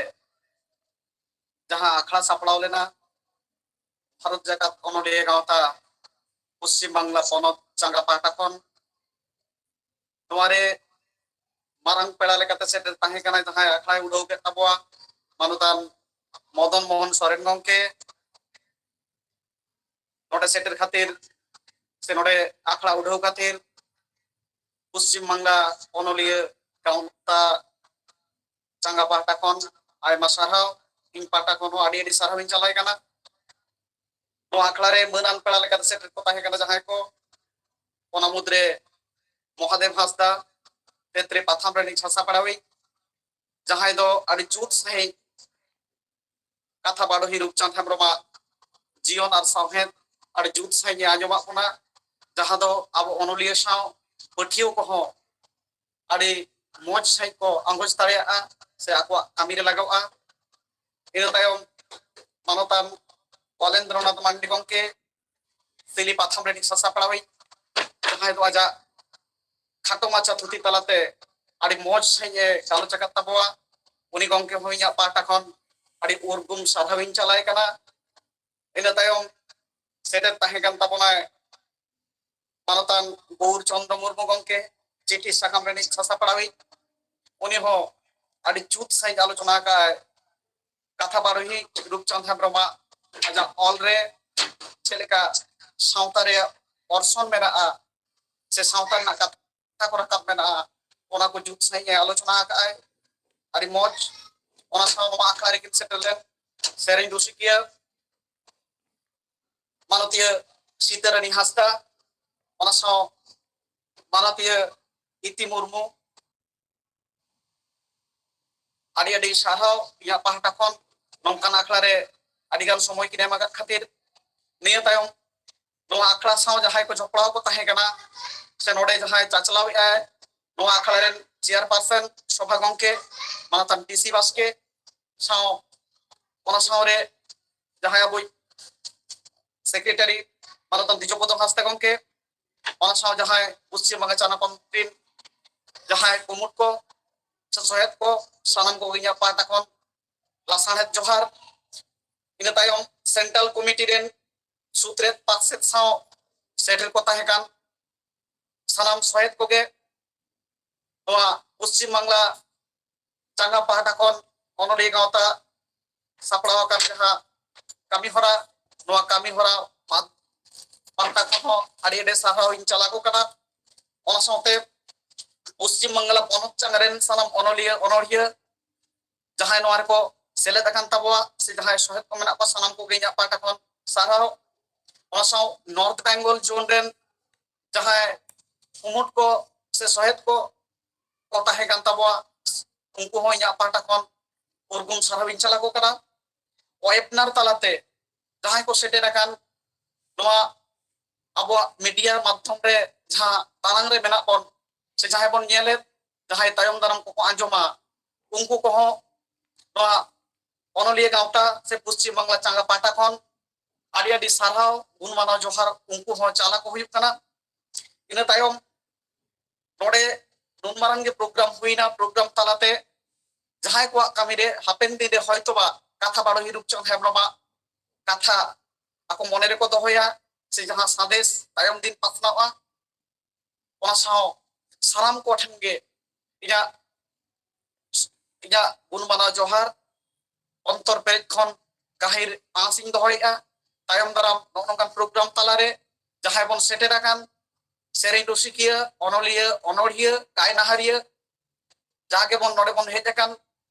ᱡᱟᱦᱟᱸ ᱟᱠᱷᱲᱟ ᱥᱟᱯᱲᱟᱣ ᱞᱮᱱᱟ ᱵᱷᱟᱨᱚᱛ ᱡᱟᱠᱟᱛ ᱚᱱᱚᱞᱤᱭᱟᱹ ᱜᱟᱶᱛᱟ ᱯᱚᱥᱪᱤᱢ ᱵᱟᱝᱞᱟ ᱯᱚᱱᱚᱛ ᱪᱟᱸᱜᱟ ᱯᱟᱦᱴᱟ ᱠᱷᱚᱱ, ᱱᱚᱣᱟ ᱨᱮ ᱢᱟᱨᱟᱝ ᱯᱮᱲᱟ ᱞᱮᱠᱟᱛᱮ ᱥᱮᱴᱮᱨ ᱛᱟᱦᱮᱸ ᱠᱟᱱᱟᱭ ᱡᱟᱦᱟᱸᱭ ᱟᱠᱷᱲᱟᱭ ᱩᱰᱷᱟᱹᱣ ᱠᱮᱫ ᱛᱟᱵᱚᱣᱟ, ᱢᱟᱱᱚᱛᱟᱱ ᱢᱚᱫᱚᱱ ᱢᱳᱦᱚᱱ ᱥᱚᱨᱮᱱ ᱜᱚᱢᱠᱮ᱾ ᱱᱚᱰᱮ ᱥᱮᱴᱮᱨ ᱠᱷᱟᱹᱛᱤᱨ ᱥᱮ ᱱᱚᱰᱮ ᱟᱠᱷᱲᱟ ᱩᱰᱷᱟᱹᱣ ᱠᱷᱟᱹᱛᱤᱨ ᱯᱚᱥᱪᱤᱢ ᱵᱟᱝᱞᱟ ᱚᱱᱚᱞᱤᱭᱟᱹ ᱜᱟᱶᱛᱟ ᱪᱟᱸᱜᱟ ᱯᱟᱦᱴᱟ ᱠᱷᱚᱱ ᱟᱭᱢᱟ ᱥᱟᱨᱦᱟᱣ, ᱤᱧ ᱯᱟᱦᱴᱟ ᱠᱷᱚᱱ ᱦᱚᱸ ᱟᱹᱰᱤ ᱟᱹᱰᱤ ᱥᱟᱨᱦᱟᱣ ᱤᱧ ᱪᱟᱞᱟᱭ ᱠᱟᱱᱟ᱾ ᱱᱚᱣᱟ ᱟᱠᱷᱲᱟ ᱨᱮ ᱢᱟᱹᱱ ᱟᱱ ᱯᱮᱲᱟ ᱞᱮᱠᱟᱛᱮ ᱥᱮᱴᱮᱨ ᱠᱚ ᱛᱟᱦᱮᱸ ᱠᱟᱱᱟ ᱡᱟᱦᱟᱸᱭ ᱠᱚ, ᱚᱱᱟ ᱢᱩᱫᱽᱨᱮ ᱢᱚᱦᱟᱫᱮᱵ ᱦᱟᱸᱥᱫᱟ, ᱛᱮᱛᱨᱮ ᱯᱟᱛᱷᱟᱢ ᱨᱤᱱᱤᱡ ᱥᱟᱥᱟᱯᱲᱟᱣᱤᱡ, ᱡᱟᱦᱟᱸᱭ ᱫᱚ ᱟᱹᱰᱤ ᱡᱩᱛ ᱥᱟᱺᱦᱤᱡ ᱠᱟᱛᱷᱟ ᱵᱟᱰᱚᱦᱤ ᱨᱩᱯᱪᱟᱸᱫᱽ ᱦᱮᱢᱵᱨᱚᱢᱟᱜ ᱡᱤᱭᱚᱱ ᱟᱨ ᱥᱟᱶᱦᱮᱫ ᱟᱹᱰᱤ ᱡᱩᱛ ᱥᱟᱺᱦᱤᱡ ᱮ ᱟᱸᱡᱚᱢᱟᱜ ᱵᱚᱱᱟ, ᱡᱟᱦᱟᱸ ᱫᱚ ᱟᱵᱚ ᱚᱱᱚᱞᱤᱭᱟᱹ ᱥᱟᱶ ᱯᱟᱹᱴᱷᱤᱭᱟᱹ ᱠᱚᱦᱚᱸ ᱟᱹᱰᱤ ᱢᱚᱡᱽ ᱥᱟᱺᱦᱤᱡ ᱠᱚ ᱟᱸᱜᱚᱪ ᱫᱟᱲᱮᱭᱟᱜᱼᱟ ᱥᱮ ᱟᱠᱚᱣᱟᱜ ᱠᱟᱹᱢᱤ ᱨᱮ ᱞᱟᱜᱟᱜᱼᱟ᱾ ᱤᱱᱟᱹ ᱛᱟᱭᱚᱢ ᱢᱟᱱᱚᱛᱟᱱ ᱵᱟᱞᱮᱱᱫᱨᱚᱱᱟᱛᱷ ᱢᱟᱱᱰᱤ ᱜᱚᱢᱠᱮ, ᱥᱤᱞᱤ ᱯᱟᱛᱷᱟᱢ ᱨᱤᱱᱤᱡ ᱥᱟᱥᱟᱯᱲᱟᱣᱤᱡ, ᱡᱟᱦᱟᱸᱭ ᱫᱚ ᱟᱡᱟᱜ ᱠᱷᱟᱴᱚ ᱢᱟᱪᱷᱟ ᱛᱷᱩᱛᱤ ᱛᱟᱞᱟᱛᱮ ᱟᱹᱰᱤ ᱢᱚᱡᱽ ᱥᱟᱺᱦᱤᱡ ᱮ ᱜᱟᱞᱚᱪ ᱟᱠᱟᱫ ᱛᱟᱵᱚᱣᱟ, ᱩᱱᱤ ᱜᱚᱢᱠᱮ ᱦᱚᱸ ᱤᱧᱟᱹᱜ ᱯᱟᱦᱴᱟ ᱠᱷᱚᱱ ᱟᱹᱰᱤ ᱩᱨᱜᱩᱢ ᱥᱟᱨᱦᱟᱣ ᱤᱧ ᱪᱟᱞᱟᱭ ᱠᱟᱱᱟ᱾ ᱤᱱᱟᱹ ᱛᱟᱭᱚᱢ ᱥᱮᱴᱮᱨ ᱛᱟᱦᱮᱸ ᱠᱟᱱ ᱛᱟᱵᱚᱱᱟᱭ ᱢᱟᱱᱚᱛᱟᱱ ᱜᱳᱣᱩᱨ ᱪᱚᱱᱫᱨᱚ ᱢᱩᱨᱢᱩ ᱜᱚᱢᱠᱮ, ᱪᱤᱴᱷᱤ ᱥᱟᱠᱟᱢ ᱨᱤᱱᱤᱡ ᱥᱟᱥᱟᱯᱲᱟᱣᱤᱡ᱾ ᱩᱱᱤ ᱦᱚᱸ ᱟᱹᱰᱤ ᱡᱩᱛ ᱥᱟᱺᱦᱤᱡ ᱟᱞᱳᱪᱚᱱᱟ ᱟᱠᱟᱫᱼᱟᱭ ᱠᱟᱛᱷᱟ ᱵᱟᱨᱚᱦᱤ ᱨᱩᱯᱪᱟᱸᱫᱽ ᱦᱮᱢᱵᱨᱚᱢᱟᱜ ᱟᱡᱟᱜ ᱚᱞ ᱨᱮ ᱪᱮᱫ ᱞᱮᱠᱟ ᱥᱟᱶᱛᱟ ᱨᱮᱭᱟᱜ ᱚᱨᱥᱚᱝ ᱢᱮᱱᱟᱜᱼᱟ ᱥᱮ ᱥᱟᱶᱛᱟ ᱨᱮᱱᱟᱜ ᱠᱟᱛᱷᱟ ᱠᱚ ᱨᱟᱠᱟᱵ ᱢᱮᱱᱟᱜᱼᱟ, ᱚᱱᱟ ᱠᱚ ᱡᱩᱛ ᱥᱟᱺᱦᱤᱡ ᱮ ᱟᱞᱳᱪᱚᱱᱟ ᱟᱠᱟᱫᱼᱟᱭ᱾ ᱟᱹᱰᱤ ᱢᱚᱡᱽ᱾ ᱚᱱᱟ ᱥᱟᱶ ᱱᱚᱣᱟ ᱟᱠᱷᱲᱟ ᱨᱮᱠᱤᱱ ᱥᱮᱴᱮᱨ ᱞᱮᱱ ᱥᱮᱨᱮᱧ ᱨᱩᱥᱤᱠᱤᱭᱟᱹ ᱢᱟᱱᱚᱛᱤᱭᱟᱹ ᱥᱤᱛᱟᱹᱨᱟᱱᱤ ᱦᱟᱸᱥᱫᱟ, ᱚᱱᱟ ᱥᱟᱶ ᱢᱟᱱᱚᱛᱤᱭᱟᱹ ᱤᱛᱤ ᱢᱩᱨᱢᱩ, ᱟᱹᱰᱤ ᱟᱹᱰᱤ ᱥᱟᱨᱦᱟᱣ ᱤᱧᱟᱹᱜ ᱯᱟᱦᱴᱟ ᱠᱷᱚᱱ ᱱᱚᱝᱠᱟᱱ ᱟᱠᱷᱲᱟ ᱨᱮ ᱟᱹᱰᱤ ᱜᱟᱱ ᱥᱚᱢᱚᱭ ᱠᱤᱱ ᱮᱢ ᱟᱠᱟᱫ ᱠᱷᱟᱹᱛᱤᱨ᱾ ᱱᱤᱭᱟᱹ ᱛᱟᱭᱚᱢ ᱱᱚᱣᱟ ᱟᱠᱷᱲᱟ ᱥᱟᱶ ᱡᱟᱦᱟᱸᱭ ᱠᱚ ᱡᱚᱯᱲᱟᱣ ᱠᱚ ᱛᱟᱦᱮᱸ ᱠᱟᱱᱟ ᱥᱮ ᱱᱚᱰᱮ ᱡᱟᱦᱟᱸᱭ ᱪᱟᱪᱞᱟᱣ ᱮᱫᱟᱭ, ᱱᱚᱣᱟ ᱟᱠᱷᱲᱟ ᱨᱮᱱ ᱪᱮᱭᱟᱨᱯᱟᱨᱥᱚᱱ ᱥᱚᱵᱷᱟ ᱜᱚᱢᱠᱮ ᱢᱟᱱᱚᱛᱟᱱ ᱴᱤ ᱥᱤ ᱵᱟᱥᱠᱮ ᱥᱟᱶ, ᱚᱱᱟ ᱥᱟᱶᱨᱮ ᱡᱟᱦᱟᱸᱭ ᱟᱵᱚᱭᱤᱡ ᱥᱮᱠᱨᱮᱴᱟᱨᱤ ᱢᱟᱱᱚᱛᱟᱱ ᱫᱤᱡᱚᱯᱚᱫᱚ ᱦᱟᱸᱥᱫᱟ ᱜᱚᱢᱠᱮ, ᱚᱱᱟ ᱥᱟᱶ ᱡᱟᱦᱟᱸᱭ ᱯᱚᱥᱪᱤᱢ ᱵᱟᱝᱞᱟ ᱪᱟᱱᱟ ᱠᱚᱢᱤᱴᱤ ᱨᱤᱱ ᱡᱟᱦᱟᱸᱭ ᱠᱩᱢᱩᱴ ᱠᱚ ᱥᱮ ᱥᱚᱦᱮᱫ ᱠᱚ, ᱥᱟᱱᱟᱢ ᱠᱚᱜᱮ ᱤᱧᱟᱹᱜ ᱯᱟᱦᱴᱟ ᱠᱷᱚᱱ ᱞᱟᱥᱟᱲᱦᱮᱫ ᱡᱚᱦᱟᱨ᱾ ᱤᱱᱟᱹ ᱛᱟᱭᱚᱢ ᱥᱮᱱᱴᱨᱟᱞ ᱠᱚᱢᱤᱴᱤ ᱨᱮᱱ ᱥᱩᱛᱨᱮᱫ ᱯᱟᱨᱥᱮᱫ ᱥᱟᱶ ᱥᱮᱴᱮᱨ ᱠᱚ ᱛᱟᱦᱮᱸ ᱠᱟᱱ ᱥᱟᱱᱟᱢ ᱥᱚᱦᱮᱫ ᱠᱚᱜᱮ, ᱱᱚᱣᱟ ᱯᱚᱥᱪᱤᱢ ᱵᱟᱝᱞᱟ ᱪᱟᱸᱜᱟ ᱯᱟᱦᱴᱟ ᱠᱷᱚᱱ ᱚᱱᱚᱞᱤᱭᱟᱹ ᱜᱟᱶᱛᱟ ᱥᱟᱯᱲᱟᱣ ᱟᱠᱟᱱ ᱡᱟᱦᱟᱸ ᱠᱟᱹᱢᱤ ᱦᱚᱨᱟ, ᱱᱚᱣᱟ ᱠᱟᱹᱢᱤ ᱦᱚᱨᱟ ᱯᱟᱦᱴᱟ ᱠᱷᱚᱱ ᱦᱚᱸ ᱟᱹᱰᱤ ᱟᱹᱰᱤ ᱥᱟᱨᱦᱟᱣ ᱤᱧ ᱪᱟᱞ ᱟᱠᱚ ᱠᱟᱱᱟ᱾ ᱚᱱᱟ ᱥᱟᱶᱛᱮ ᱯᱚᱥᱪᱤᱢ ᱵᱟᱝᱞᱟ ᱯᱚᱱᱚᱛ ᱪᱟᱸᱜᱟ ᱨᱮᱱ ᱥᱟᱱᱟᱢ ᱚᱱᱚᱞᱤᱭᱟᱹ ᱚᱱᱚᱲᱦᱤᱭᱟᱹ ᱡᱟᱦᱟᱸᱭ ᱱᱚᱣᱟ ᱨᱮᱠᱚ ᱥᱮᱞᱮᱫ ᱟᱠᱟᱱ ᱛᱟᱵᱚᱣᱟ ᱥᱮ ᱡᱟᱦᱟᱸᱭ ᱥᱚᱦᱮᱫ ᱠᱚ ᱢᱮᱱᱟᱜ ᱠᱚᱣᱟ, ᱥᱟᱱᱟᱢ ᱠᱚᱜᱮ ᱤᱧᱟᱹᱜ ᱯᱟᱦᱴᱟ ᱠᱷᱚᱱ ᱥᱟᱨᱦᱟᱣ᱾ ᱚᱱᱟ ᱥᱟᱶ ᱱᱚᱨᱛᱷ ᱵᱮᱝᱜᱚᱞ ᱡᱳᱱ ᱨᱮᱱ ᱡᱟᱦᱟᱸᱭ ᱠᱩᱢᱩᱴ ᱠᱚ ᱥᱮ ᱥᱚᱦᱮᱫ ᱠᱚ ᱠᱚ ᱛᱟᱦᱮᱸ ᱠᱟᱱ ᱛᱟᱵᱚᱣᱟ, ᱩᱱᱠᱩ ᱦᱚᱸ ᱤᱧᱟᱹᱜ ᱯᱟᱦᱴᱟ ᱠᱷᱚᱱ ᱩᱨᱜᱩᱢ ᱥᱟᱨᱦᱟᱣ ᱤᱧ ᱪᱟᱞ ᱟᱠᱚ ᱠᱟᱱᱟ᱾ ᱳᱭᱮᱵᱱᱟᱨ ᱛᱟᱞᱟᱛᱮ ᱡᱟᱦᱟᱸᱭ ᱠᱚ ᱥᱮᱴᱮᱨ ᱟᱠᱟᱱ ᱱᱚᱣᱟ ᱟᱵᱚᱣᱟᱜ ᱢᱤᱰᱤᱭᱟ ᱢᱟᱫᱽᱫᱷᱚᱢ ᱨᱮ ᱡᱟᱦᱟᱸ ᱛᱟᱞᱟᱝ ᱨᱮ ᱢᱮᱱᱟᱜ ᱵᱚᱱ ᱥᱮ ᱡᱟᱦᱟᱸᱭ ᱵᱚᱱ ᱧᱮᱞᱮᱫ, ᱡᱟᱦᱟᱸᱭ ᱛᱟᱭᱚᱢ ᱫᱟᱨᱟᱢ ᱠᱚᱠᱚ ᱟᱸᱡᱚᱢᱟ, ᱩᱱᱠᱩ ᱠᱚᱦᱚᱸ ᱱᱚᱣᱟ ᱚᱱᱚᱞᱤᱭᱟᱹ ᱜᱟᱶᱛᱟ ᱥᱮ ᱯᱚᱥᱪᱤᱢ ᱵᱟᱝᱞᱟ ᱪᱟᱸᱜᱟ ᱯᱟᱦᱴᱟ ᱠᱷᱚᱱ ᱟᱹᱰᱤ ᱟᱹᱰᱤ ᱥᱟᱨᱦᱟᱣ, ᱜᱩᱱ ᱢᱟᱱᱟᱣ ᱡᱚᱦᱟᱨ ᱩᱱᱠᱩ ᱦᱚᱸ ᱪᱟᱞ ᱟᱠᱚ ᱦᱩᱭᱩᱜ ᱠᱟᱱᱟ᱾ ᱤᱱᱟᱹ ᱛᱟᱭᱚᱢ ᱱᱚᱰᱮ ᱱᱩᱱ ᱢᱟᱨᱟᱝ ᱜᱮ ᱯᱨᱳᱜᱨᱟᱢ ᱦᱩᱭᱱᱟ, ᱯᱨᱳᱜᱨᱟᱢ ᱛᱟᱞᱟᱛᱮ ᱡᱟᱦᱟᱸᱭ ᱠᱚᱣᱟᱜ ᱠᱟᱹᱢᱤ ᱨᱮ ᱦᱟᱯᱮᱱ ᱫᱤᱱ ᱨᱮ ᱦᱚᱭᱛᱳᱵᱟ ᱠᱟᱛᱷᱟ ᱵᱟᱲᱚᱦᱤ ᱨᱩᱯᱪᱟᱸᱫᱽ ᱦᱮᱢᱵᱨᱚᱢᱟᱜ ᱠᱟᱛᱷᱟ ᱟᱠᱚ ᱢᱚᱱᱮ ᱨᱮᱠᱚ ᱫᱚᱦᱚᱭᱟ, ᱥᱮ ᱡᱟᱦᱟᱸ ᱥᱟᱸᱫᱮᱥ ᱛᱟᱭᱚᱢ ᱫᱤᱱ ᱯᱟᱥᱱᱟᱣᱼᱟ, ᱚᱱᱟ ᱥᱟᱶ ᱥᱟᱱᱟᱢ ᱠᱚ ᱴᱷᱮᱱ ᱜᱮ ᱤᱧᱟᱹᱜ ᱤᱧᱟᱹᱜ ᱜᱩᱱ ᱢᱟᱱᱟᱣ ᱡᱚᱦᱟᱨ ᱚᱱᱛᱚᱨ ᱯᱮᱨᱮᱡ ᱠᱷᱚᱱ ᱜᱟᱹᱦᱤᱨ ᱟᱸᱥ ᱤᱧ ᱫᱚᱦᱚᱭᱮᱫᱼᱟ᱾ ᱛᱟᱭᱚᱢ ᱫᱟᱨᱟᱢ ᱱᱚᱜᱼᱚ ᱱᱚᱝᱠᱟᱱ ᱯᱨᱳᱜᱨᱟᱢ ᱛᱟᱞᱟᱨᱮ ᱡᱟᱦᱟᱸᱭ ᱵᱚᱱ ᱥᱮᱴᱮᱨ ᱟᱠᱟᱱ, ᱥᱮᱨᱮᱧ ᱨᱩᱥᱤᱠᱤᱭᱟᱹ, ᱚᱱᱚᱞᱤᱭᱟᱹ, ᱚᱱᱚᱲᱦᱤᱭᱟᱹ, ᱜᱟᱭᱱᱟᱦᱟᱨᱤᱭᱟᱹ, ᱡᱟᱜᱮ ᱵᱚᱱ ᱱᱚᱰᱮ ᱵᱚᱱ ᱦᱮᱡ ᱟᱠᱟᱱ,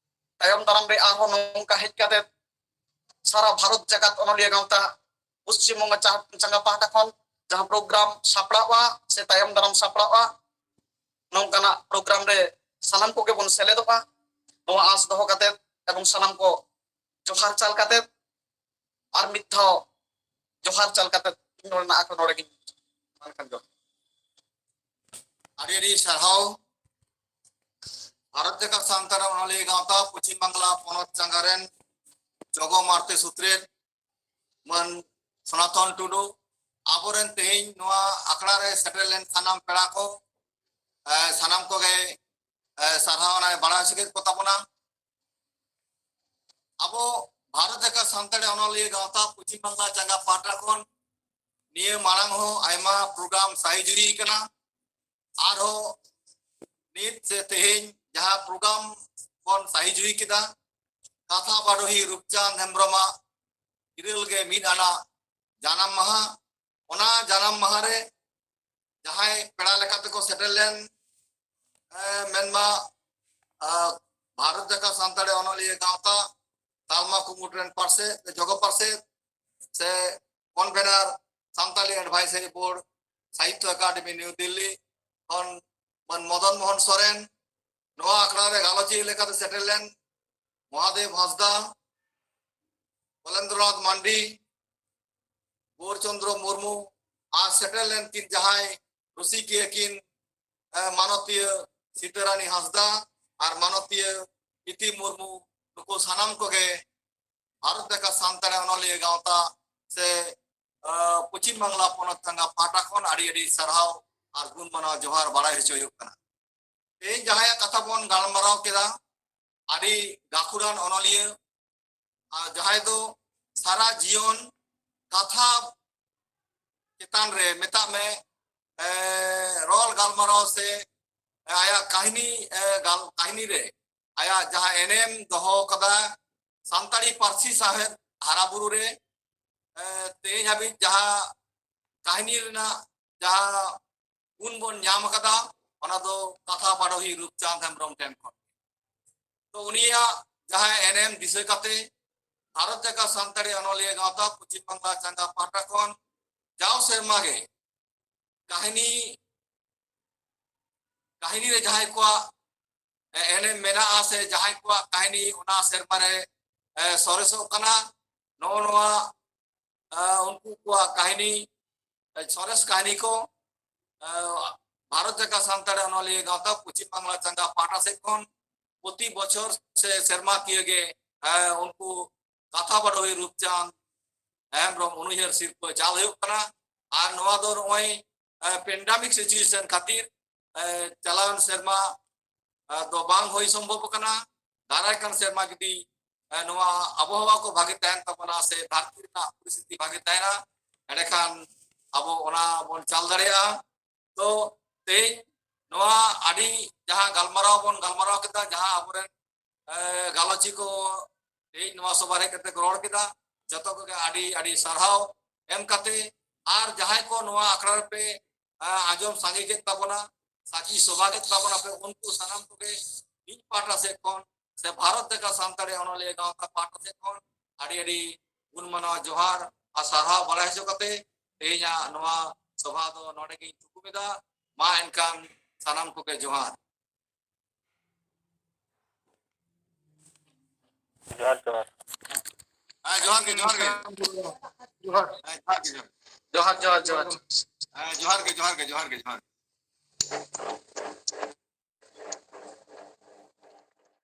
ᱛᱟᱭᱚᱢ ᱫᱟᱨᱟᱢ ᱨᱮ ᱟᱨᱦᱚᱸ ᱱᱚᱝᱠᱟ ᱦᱮᱡ ᱠᱟᱛᱮ ᱥᱟᱨᱟ ᱵᱷᱟᱨᱚᱛ ᱡᱟᱠᱟᱛ ᱚᱱᱚᱞᱤᱭᱟᱹ ᱜᱟᱶᱛᱟ ᱯᱚᱥᱪᱤᱢ ᱵᱚᱝᱜᱚ ᱪᱟ- ᱪᱟᱸᱜᱟ ᱯᱟᱦᱴᱟ ᱠᱷᱚᱱ ᱡᱟᱦᱟᱸ ᱯᱨᱳᱜᱨᱟᱢ ᱥᱟᱯᱲᱟᱣᱼᱟ ᱥᱮ ᱛᱟᱭᱚᱢ ᱫᱟᱨᱟᱢ ᱥᱟᱯᱲᱟᱣᱼᱟ, ᱱᱚᱝᱠᱟᱱᱟᱜ ᱯᱨᱳᱜᱨᱟᱢ ᱨᱮ ᱥᱟᱱᱟᱢ ᱠᱚᱜᱮ ᱵᱚᱱ ᱥᱮᱞᱮᱫᱚᱜᱼᱟ᱾ ᱱᱚᱣᱟ ᱟᱸᱥ ᱫᱚᱦᱚ ᱠᱟᱛᱮ ᱮᱵᱚᱝ ᱥᱟᱱᱟᱢ ᱠᱚ ᱡᱚᱦᱟᱨ ᱪᱟᱞ ᱠᱟᱛᱮ ᱟᱨ ᱢᱤᱫ ᱫᱷᱟᱣ ᱡᱚᱦᱟᱨ ᱪᱟᱞ ᱠᱟᱛᱮ ᱤᱧ ᱱᱚᱰᱮᱱᱟᱜ ᱟᱠᱷᱲᱟ ᱱᱚᱰᱮ ᱜᱤᱧ ᱢᱟ ᱮᱱᱠᱷᱟᱱ ᱡᱚᱦᱟᱨ᱾ ᱟᱹᱰᱤ ᱟᱹᱰᱤ ᱥᱟᱨᱦᱟᱣ᱾ ᱵᱷᱟᱨᱚᱛ ᱡᱟᱠᱟᱛ ᱥᱟᱱᱛᱟᱲ ᱚᱱᱚᱞᱤᱭᱟᱹ ᱜᱟᱶᱛᱟ ᱯᱚᱪᱷᱤᱢ ᱵᱟᱝᱞᱟ ᱯᱚᱱᱚᱛ ᱪᱟᱸᱜᱟ ᱨᱮᱱ ᱡᱚᱜᱚ ᱢᱟᱨᱛᱮ ᱥᱩᱛᱨᱮᱛ ᱢᱟᱹᱱ ᱥᱚᱱᱟᱛᱚᱱ ᱴᱩᱰᱩ, ᱟᱵᱚᱨᱮᱱ ᱛᱮᱦᱮᱧ ᱱᱚᱣᱟ ᱟᱠᱷᱲᱟ ᱨᱮ ᱥᱮᱴᱮᱨ ᱞᱮᱱ ᱥᱟᱱᱟᱢ ᱯᱮᱲᱟ ᱠᱚ, ᱮ, ᱥᱟᱱᱟᱢ ᱠᱚᱜᱮ, ᱮ, ᱥᱟᱨᱦᱟᱣ ᱟᱱᱟᱭ ᱵᱟᱲᱟᱭ ᱥᱟᱹᱜᱟᱹᱭ ᱠᱚ ᱛᱟᱵᱚᱱᱟ᱾ ᱟᱵᱚ ᱵᱷᱟᱨᱚᱛ ᱡᱟᱠᱟᱛ ᱥᱟᱱᱛᱟᱲᱤ ᱚᱱᱚᱞᱤᱭᱟᱹ ᱜᱟᱶᱛᱟ ᱯᱚᱪᱷᱤᱢ ᱵᱟᱝᱞᱟ ᱪᱟᱸᱜᱟ ᱯᱟᱦᱴᱟ ᱠᱷᱚᱱ ᱱᱤᱭᱟᱹ ᱢᱟᱲᱟᱝ ᱦᱚᱸ ᱟᱭᱢᱟ ᱯᱨᱳᱜᱨᱟᱢ ᱥᱟᱹᱦᱤ ᱡᱩᱦᱤ ᱠᱟᱱᱟ᱾ ᱟᱨᱦᱚᱸ ᱱᱤᱛ ᱥᱮ ᱛᱮᱦᱮᱧ ᱡᱟᱦᱟᱸ ᱯᱨᱳᱜᱨᱟᱢ ᱵᱚᱱ ᱥᱟᱹᱦᱤ ᱡᱩᱦᱤ ᱠᱮᱫᱟ, ᱠᱟᱛᱷᱟ ᱵᱟᱰᱚᱦᱤ ᱨᱩᱯᱪᱟᱸᱫᱽ ᱦᱮᱢᱵᱨᱚᱢᱟᱜ ᱤᱨᱟᱹᱞ ᱜᱮ ᱢᱤᱫ ᱟᱱᱟᱜ ᱡᱟᱱᱟᱢ ᱢᱟᱦᱟ, ᱚᱱᱟ ᱡᱟᱱᱟᱢ ᱢᱟᱦᱟ ᱨᱮ ᱡᱟᱦᱟᱸᱭ ᱯᱮᱲᱟ ᱞᱮᱠᱟ ᱛᱮᱠᱚ ᱥᱮᱴᱮᱨ ᱞᱮᱱ, ᱮ, ᱢᱮᱱᱢᱟ, ᱟ, ᱵᱷᱟᱨᱚᱛ ᱡᱟᱠᱟᱛ ᱥᱟᱱᱛᱟᱲᱤ ᱚᱱᱚᱞᱤᱭᱟᱹ ᱜᱟᱶᱛᱟ ᱛᱟᱞᱢᱟ ᱠᱩᱢᱩᱴ ᱨᱮᱱ ᱯᱟᱨᱥᱮᱛ, ᱡᱚᱜᱚ ᱯᱟᱨᱥᱮᱛ ᱥᱮ convener Santali advisory board, Sahitya academy New Delhi ᱠᱷᱚᱱ ᱢᱟᱱ ᱢᱚᱫᱚᱱ ᱢᱳᱦᱚᱱ ᱥᱚᱨᱮᱱ, ᱱᱚᱣᱟ ᱟᱠᱷᱲᱟ ᱨᱮ ᱜᱟᱞᱚᱪᱤᱭᱟᱹ ᱞᱮᱠᱟᱛᱮ ᱥᱮᱴᱮᱨ ᱞᱮᱱ ᱢᱚᱦᱟᱫᱮᱵ ᱦᱟᱸᱥᱫᱟ, ᱵᱚᱞᱮᱱᱫᱨᱚᱱᱟᱛᱷ ᱢᱟᱱᱰᱤ, ᱜᱳᱨᱪᱚᱱᱫᱨᱚ ᱢᱩᱨᱢᱩ ᱟᱨ ᱥᱮᱴᱮᱨ ᱞᱮᱱ ᱠᱤᱱ ᱡᱟᱦᱟᱸᱭ ᱨᱩᱥᱤᱠᱤᱭᱟᱹ ᱠᱤᱱ, ᱮ, ᱢᱟᱱᱚᱛᱤᱭᱟᱹ ᱥᱤᱛᱟᱹᱨᱟᱱᱤ ᱦᱟᱸᱥᱫᱟ ᱟᱨ ᱢᱟᱱᱚᱛᱤᱭᱟᱹ ᱤᱛᱤ ᱢᱩᱨᱢᱩ, ᱱᱩᱠᱩ ᱥᱟᱱᱟᱢ ᱠᱚᱜᱮ ᱵᱷᱟᱨᱚᱛ ᱡᱟᱠᱟᱛ ᱥᱟᱱᱛᱟᱲᱤ ᱚᱱᱚᱞᱤᱭᱟᱹ ᱜᱟᱶᱛᱟ ᱥᱮ, ᱮ, ᱯᱚᱪᱷᱤᱢ ᱵᱟᱝᱞᱟ ᱯᱚᱱᱚᱛ ᱪᱟᱸᱜᱟ ᱯᱟᱦᱴᱟ ᱠᱷᱚᱱ ᱟᱹᱰᱤ ᱟᱹᱰᱤ ᱥᱟᱨᱦᱟᱣ ᱟᱨ ᱜᱩᱱ ᱢᱟᱱᱟᱣ ᱡᱚᱦᱟᱨ ᱵᱟᱲᱟᱭ ᱦᱚᱪᱚ ᱦᱩᱭᱩᱜ ᱠᱟᱱᱟ᱾ ᱛᱮᱦᱮᱧ ᱡᱟᱦᱟᱸᱭᱟᱜ ᱠᱟᱛᱷᱟ ᱵᱚᱱ ᱜᱟᱞᱢᱟᱨᱟᱣ ᱠᱮᱫᱟ, ᱟᱹᱰᱤ ᱜᱟᱹᱠᱷᱩᱲᱟᱱ ᱚᱱᱚᱞᱤᱭᱟᱹ, ᱟᱨ ᱡᱟᱦᱟᱸᱭ ᱫᱚ ᱥᱟᱨᱟ ᱡᱤᱭᱚᱱ ᱠᱟᱛᱷᱟ ᱪᱮᱛᱟᱱ ᱨᱮ, ᱢᱮᱛᱟᱜ ᱢᱮ, ᱮ, ᱨᱚᱲ ᱜᱟᱞᱢᱟᱨᱟᱣ ᱥᱮ, ᱮ, ᱟᱭᱟᱜ ᱠᱟᱹᱦᱱᱤ, ᱮ, ᱜᱟᱞ-, ᱠᱟᱹᱦᱱᱤ ᱨᱮ ᱟᱭᱟᱜ ᱡᱟᱦᱟᱸ ᱮᱱᱮᱢ ᱫᱚᱦᱚ ᱠᱟᱫᱟ ᱥᱟᱱᱛᱟᱲᱤ ᱯᱟᱹᱨᱥᱤ ᱥᱟᱶᱦᱮᱫ ᱦᱟᱨᱟ ᱵᱩᱨᱩ ᱨᱮ, ᱮ, ᱛᱮᱦᱮᱧ ᱦᱟᱹᱵᱤᱡ ᱡᱟᱦᱟᱸ ᱠᱟᱹᱦᱱᱤ ᱨᱮᱱᱟᱜ ᱡᱟᱦᱟᱸ ᱜᱩᱱ ᱵᱚᱱ ᱧᱟᱢ ᱟᱠᱟᱫᱟ, ᱚᱱᱟ ᱫᱚ ᱠᱟᱛᱷᱟ ᱵᱟᱰᱚᱦᱤ ᱨᱩᱯᱪᱟᱸᱫᱽ ᱦᱮᱢᱵᱨᱚᱢ ᱴᱷᱮᱱ ᱠᱷᱚᱱ᱾ ᱛᱚ, ᱩᱱᱤᱭᱟᱜ ᱡᱟᱦᱟᱸ ᱮᱱᱮᱢ ᱫᱤᱥᱟᱹ ᱠᱟᱛᱮ ᱵᱷᱟᱨᱚᱛ ᱡᱟᱠᱟᱛ ᱥᱟᱱᱛᱟᱲᱤ ᱚᱱᱚᱞᱤᱭᱟᱹ ᱜᱟᱶᱛᱟ ᱯᱚᱪᱷᱤᱢ ᱵᱟᱝᱞᱟ ᱪᱟᱸᱜᱟ ᱯᱟᱦᱴᱟ ᱠᱷᱚᱱ ᱡᱟᱣ ᱥᱮᱨᱢᱟ ᱜᱮ ᱠᱟᱹᱦᱱᱤ, ᱠᱟᱹᱦᱱᱤ ᱨᱮ ᱡᱟᱦᱟᱸᱭ ᱠᱚᱣᱟᱜ ᱮᱱᱮᱢ ᱢᱮᱱᱟᱜᱼᱟ ᱥᱮ ᱡᱟᱦᱟᱸᱭ ᱠᱚᱣᱟᱜ ᱠᱟᱹᱦᱱᱤ ᱚᱱᱟ ᱥᱮᱨᱢᱟ ᱨᱮ, ᱮ, ᱥᱚᱨᱮᱥᱚᱜ ᱠᱟᱱᱟ, ᱱᱚᱜᱼᱚ ᱱᱚᱣᱟ, ᱮ, ᱩᱱᱠᱩ ᱠᱚᱣᱟᱜ ᱠᱟᱹᱦᱱᱤ, ᱮ, ᱥᱚᱨᱮᱥ ᱠᱟᱹᱦᱱᱤ ᱠᱚ, ᱮ, ᱵᱷᱟᱨᱚᱛ ᱡᱟᱠᱟᱛ ᱥᱟᱱᱛᱟᱲ ᱚᱱᱚᱞᱤᱭᱟᱹ ᱜᱟᱶᱛᱟ ᱯᱚᱪᱷᱤᱢ ᱵᱟᱝᱞᱟ ᱪᱟᱸᱜᱟ ᱯᱟᱦᱴᱟ ᱥᱮᱫ ᱠᱷᱚᱱ ᱯᱨᱚᱛᱤ ᱵᱚᱪᱷᱚᱨ ᱥᱮ ᱥᱮᱨᱢᱟ ᱠᱤᱭᱟᱹ ᱜᱮ, ᱮ, ᱩᱱᱠᱩ ᱠᱟᱛᱷᱟ ᱵᱟᱰᱚᱦᱤ ᱨᱩᱯᱪᱟᱸᱫᱽ ᱦᱮᱢᱵᱨᱚᱢ ᱩᱱᱩᱭᱦᱟᱹᱨ ᱥᱤᱨᱯᱟᱹ ᱪᱟᱞ ᱦᱩᱭᱩᱜ ᱠᱟᱱᱟ᱾ ᱟᱨ ᱱᱚᱣᱟ ᱫᱚ ᱱᱚᱜᱼᱚᱭ, ᱮ, pandemic situation ᱠᱷᱟᱹᱛᱤᱨ, ᱮ, ᱪᱟᱞᱟᱣᱮᱱ ᱥᱮᱨᱢᱟ, ᱮ, ᱫᱚ ᱵᱟᱝ ᱦᱩᱭ ᱥᱚᱢᱵᱷᱚᱵ ᱟᱠᱟᱱᱟ᱾ ᱫᱟᱨᱟᱭ ᱠᱟᱱ ᱥᱮᱨᱢᱟ ᱡᱩᱫᱤ, ᱮ, ᱱᱚᱣᱟ ᱟᱵᱚᱦᱟᱣᱟ ᱠᱚ ᱵᱷᱟᱜᱮ ᱛᱟᱦᱮᱱ ᱛᱟᱵᱚᱱᱟ ᱥᱮ ᱫᱷᱟᱹᱨᱛᱤ ᱨᱮᱱᱟᱜ ᱯᱚᱨᱤᱥᱛᱷᱤᱛᱤ ᱵᱷᱟᱜᱮ ᱛᱟᱦᱮᱱᱟ, ᱮᱸᱰᱮᱠᱷᱟᱱ ᱟᱵᱚ ᱚᱱᱟ ᱵᱚᱱ ᱪᱟᱞ ᱫᱟᱲᱮᱭᱟᱜᱼᱟ᱾ ᱛᱚ, ᱛᱮᱦᱮᱧ ᱱᱚᱣᱟ ᱟᱹᱰᱤ ᱡᱟᱦᱟᱸ ᱜᱟᱞᱢᱟᱨᱟᱣ ᱵᱚᱱ ᱜᱟᱞᱢᱟᱨᱟᱣ ᱠᱮᱫᱟ, ᱡᱟᱦᱟᱸ ᱟᱵᱚᱨᱮᱱ, ᱮ, ᱜᱟᱞᱚᱪᱤ ᱠᱚ ᱛᱮᱦᱮᱧ ᱱᱚᱣᱟ ᱥᱚᱵᱷᱟ ᱨᱮ ᱦᱮᱡ ᱠᱟᱛᱮ ᱠᱚ ᱨᱚᱲ ᱠᱮᱫᱟ, ᱡᱚᱛᱚ ᱠᱚᱜᱮ ᱟᱹᱰᱤ ᱟᱹᱰᱤ ᱥᱟᱨᱦᱟᱣ ᱮᱢ ᱠᱟᱛᱮ, ᱟᱨ ᱡᱟᱦᱟᱸᱭ ᱠᱚ ᱱᱚᱣᱟ ᱟᱠᱷᱲᱟ ᱨᱮᱯᱮ, ᱮ, ᱟᱸᱡᱚᱢ ᱥᱟᱸᱜᱮ ᱠᱮᱫ ᱛᱟᱵᱚᱱᱟ, ᱥᱟᱹᱠᱷᱤ ᱥᱚᱵᱷᱟ ᱠᱮᱫ ᱛᱟᱵᱚᱱᱟ ᱯᱮ, ᱩᱱᱠᱩ ᱥᱟᱱᱟᱢ ᱠᱚᱜᱮ ᱤᱧ ᱯᱟᱦᱴᱟ ᱥᱮᱫ ᱠᱷᱚᱱ ᱥᱮ ᱵᱷᱟᱨᱚᱛ ᱡᱟᱠᱟᱛ ᱥᱟᱱᱛᱟᱲᱤ ᱚᱱᱚᱞᱤᱭᱟᱹ ᱜᱟᱶᱛᱟ ᱯᱟᱦᱴᱟ ᱥᱮᱫ ᱠᱷᱚᱱ ᱟᱹᱰᱤ ᱟᱹᱰᱤ ᱜᱩᱱ ᱢᱟᱱᱟᱣ ᱡᱚᱦᱟᱨ ᱟᱨ ᱥᱟᱨᱦᱟᱣ ᱵᱟᱲᱟᱭ ᱦᱚᱪᱚ ᱠᱟᱛᱮ ᱛᱮᱦᱮᱧᱟᱜ ᱱᱚᱣᱟ ᱥᱚᱵᱷᱟ ᱫᱚ ᱱᱚᱰᱮ ᱜᱤᱧ ᱛᱷᱩᱠᱩᱢ ᱮᱫᱟ᱾ ᱢᱟ ᱮᱱᱠᱷᱟᱱ ᱥᱟᱱᱟᱢ ᱠᱚᱜᱮ ᱡᱚᱦᱟᱨ᱾ ᱡᱚᱦᱟᱨ, ᱡᱚᱦᱟᱨ᱾ ᱦᱮᱸ, ᱡᱚᱦᱟᱨ ᱜᱮ, ᱡᱚᱦᱟᱨ ᱜᱮ᱾ ᱡᱚᱦᱟᱨ᱾ ᱦᱮᱸ, ᱡᱚᱦᱟᱨ ᱜᱮ, ᱡᱚᱦᱟᱨ᱾ ᱡᱚᱦᱟᱨ, ᱡᱚᱦᱟᱨ, ᱡᱚᱦᱟᱨ᱾ ᱦᱮᱸ, ᱡᱚᱦᱟᱨ ᱜᱮ, ᱡᱚᱦᱟᱨ ᱜᱮ, ᱡᱚᱦᱟᱨ ᱜᱮ, ᱡᱚᱦᱟᱨ᱾